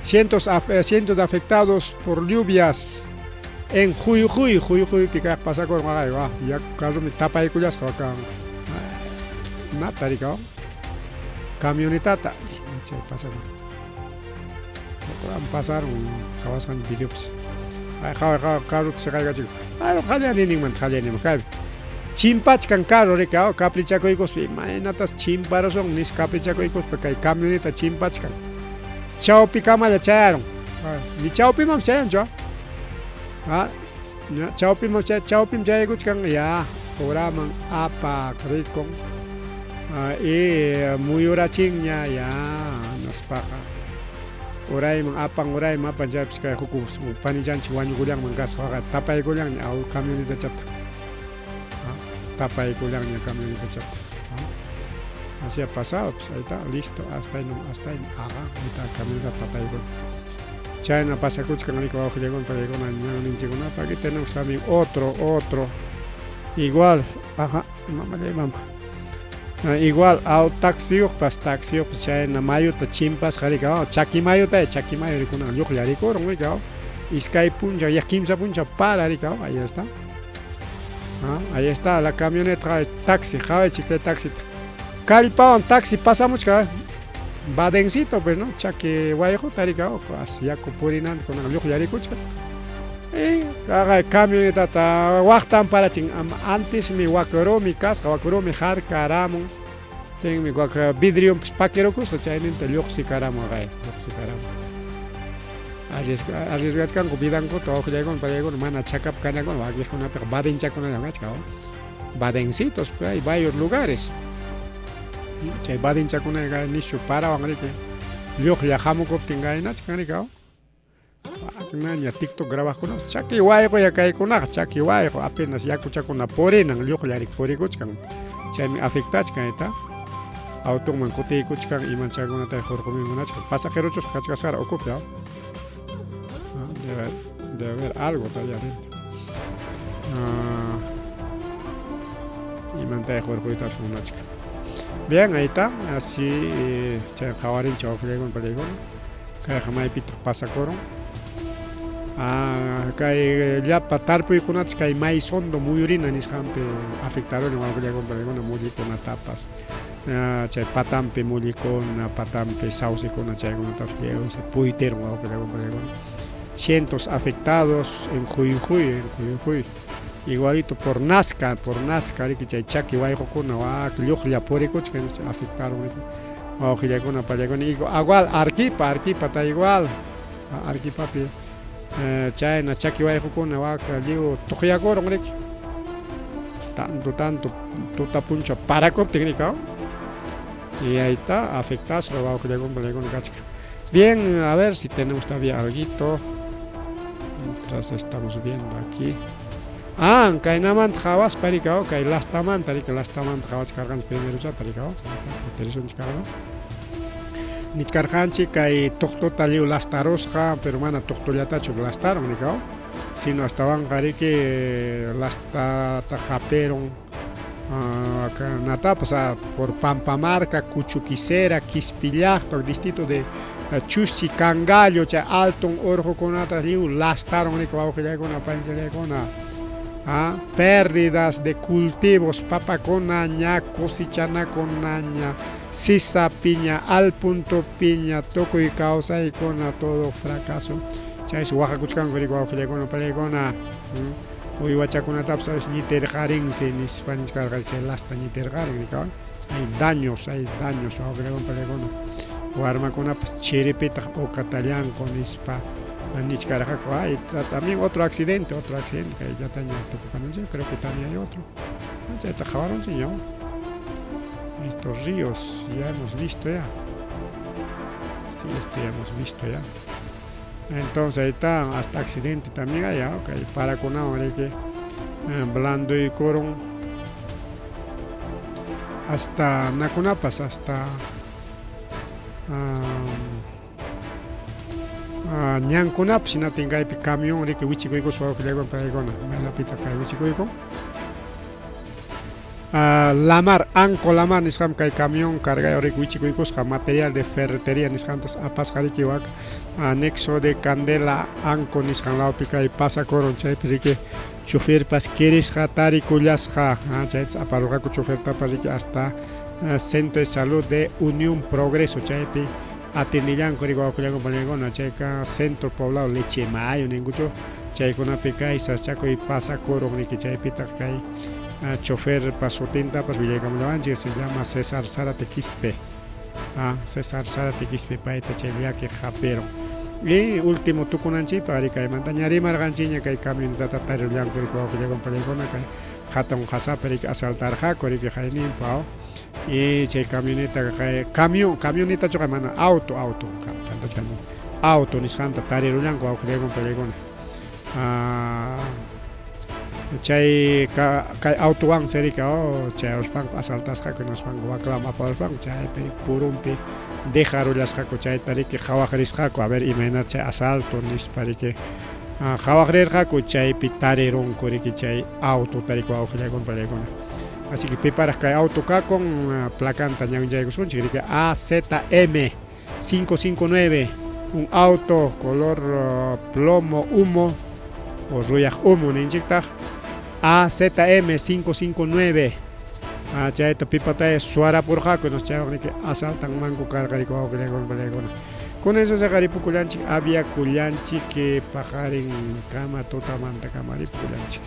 Cientos de afectados por lluvias en Jujuy, Juyjuypi kaq pasakurun yaku carromi tapaykullasqa kan mata rikaw camionetata chay pasakun pasaron qhawasqanchik videopas qhaway qhaway carrota siqaykachikun qallariyninmanta qallariyninmanta kaypi chimpachkan carro rikaw caprichakuykuspa imaynatas chimparusun nispa caprichakuykuspa kay camioneta chimpachkan chawpikamalla chayarun ni chawpimanpas chayanchu chawpiman chawpim chayaykuchkan ya uraman apaq rikun y muyurachinña ya nispaqa urayman apan urayman apan chaypis kay huk panichanchik wañukullanman kasqa tapaykullanña camionetachata tapaykullanña camionetachata así ha pasado pues ahí está listo hasta ahí no hasta ahí ajá ahí está camioneta tapaykun chayna pasakuchkan wawqillakuna paykuna ñanninchikkunapa aquí tenemos también otro igual ajá mamallay mama igual aw taxiyuqpas taxiyuqpas chayna mayuta chimpasqa rikaw chaki mayuta chaki mayu rikunan lluqlla rikurun rikaw iskay punchaw ya kimsa punchaw para rikaw ahí está ahí está la camioneta taxi qhawaychik kay taxita kallpawan taxi pasamuchka badencito pues no chaki wayquta rikaw yaku purinanta kunan lluqlla rikuchka y camionetata waqtan parachin antismi wak rumi kasqa wak rumi harkaramun tinmi wak vidrionpas pakirukusqa chayninta lluqsikaramun lluqsikaramun Arriesgachkanku vidankuta wawqillaykuna pallaykuna mana chakap kanakuna wakiqkunapiqa badenchakunallam kachkan badencitos hay varios lugares chay badenchakunaqa nishu parawan riki lluqlla hamukuptin gaynachkan riki Aknaña TikTok grabaqkuna chaki wayquya kaykunaqa chaki wayqu apenas yakuchakuna purinan lluqlla riki purikuchkan chaymi afectachkan ayta autonman kutiykuchkan imanchakunata hurquminkunachkan pasajerochus kachkasqara ukupi debe, debe haber algo allá adentro imantay hurquytapas munachkan bien ahí está así chay qhawarinchik wawqillaykuna pallaykuna Kayqa maypitaq pasakurun? Ah, kay llapa tarpuykunatas kay Maysondo muyurina nisqanpi afectaruni wawqillaykuna paykuna mullikunatapas. Ah, chay patanpi mullikuna, patanpi saucekuna chaykunatapas lliwsi puytirun wawqillaykuna paykuna. Cientos afectados en Jujuy, en Jujuy. Igualito por Nazca, por Nazca, riki chay chaki wayqukuna wak lluqlla purikuchkan afectaron riki. Wawqillakuna pallakuna igual Arquipa, Arquipa ta igual. Arquipapi chayna chaki wayqukuna waka lliw tuqyakurun riki. Tanto tanto tuta puncha parakuptin riki. Y ahí está, afectasqa wawqillakuna pallakuna kachkan. Bien, a ver si tenemos todavía alguito. Mientras estamos viendo aquí. Ah, kaynamanta qhawaspa riki, kay lastamanta riki, lastamanta qhawachkarqanchik primerochata riki, kutirisunchik karqa. Nichkarqanchik kay tuqtuta lliw lastarusqa, pero mana tuqtullatachu lastarun riki, sino astawanqa riki lastata hapirun natapas por Pampamarca, Cuchuquicera, Quispillacto, distrito de Chusi, Cangallo, chay alton urqukunata lliw lastarun riki wawqillaykuna, panchallaykuna. Ah, pérdidas de cultivos, papakuna ña cosechanakunaña, sisa piña, al punto piña, tukuy kawsaykuna, todo fracaso. Chaysi waqakuchkanku riki wawqillaykuna, pallaykuna. Uywachakunatapas a veces ñitirqarinsi nispa nichkarqa chay lasta ñitirqarin riki. Hay daños, hay daños wawqillaykuna, pallaykuna. Warmakunapas chiripitaq uqatallanku nispa nichkarqaku. Hay también otro accidente kay llataña tukupananchik, creo que también hay otro. Chayta qhawarunchik ña. Estos ríos ya hemos visto ya. Sí, esto ya hemos visto ya. Entonces ahí está, hasta accidente también hay, ok, parakunawan riki blanduykurun hasta nakunapas, hasta ñankunapas hinaptin kaypi camión riki wichikuykuspa wawqillaykuna paykuna maylapitaq kay wichikuykun. Lamar, Anco Lamar nisqam kay camión cargayuq riki wichikuykusqa material de ferretería nisqantas apasqa riki wak anexo de Candela Anco nisqan lawpi kay pasakurun chaypi riki choferpas kirisqa tarikullasqa chaytas aparurqaku chofertapas riki hasta Centro de Salud de Unión Progreso chaypi atinillanku riki wawqillaykuna pallaykuna chayka Centro Poblado Lechemayo ninkuchu chaykunapi kay sasachakuy pasakurun riki chaypitaq kay choferpa sutintapas willaykamullawanchik se llama César Zárate Quispe. César Zárate Quispe payta chay llakiq hapirun. Y último tukunanchikpaq ari kaymanta ña rimarqanchikña kay camionetata tarirullanku riki wawqillaykuna pallaykuna kay hatun qasapi riki asaltarqaku riki qayninpa y chay camioneta kay camión camionetachuqa mana auto auto pantachkani auto nisqanta tarirullanku wawqillaykuna pallaykuna. Chay kay autowansi riki chayaruspanku asaltasqaku hinaspanku waklaman aparuspanku chaypi purunpi dejarullasqaku chayta riki qhawaq risqaku a ver imaynata chay asalto nispa riki qhawaq rirqaku chaypi tarirunku riki chay autota riki wawqillaykuna pallaykuna. Así que piparaq kay auto kakun placanta ñawinchaykusunchik riki AZM 559, un auto color plomo humo o ruyaq humo ninchiktaq AZM 559 chayta pipataya suwarapurqaku chaywan riki asaltanmanku karqa riki wawqillaykuna pallaykuna. Con eso se ripukullanchik aviakullanchik paqarin kama tutamantakama ripukullanchik.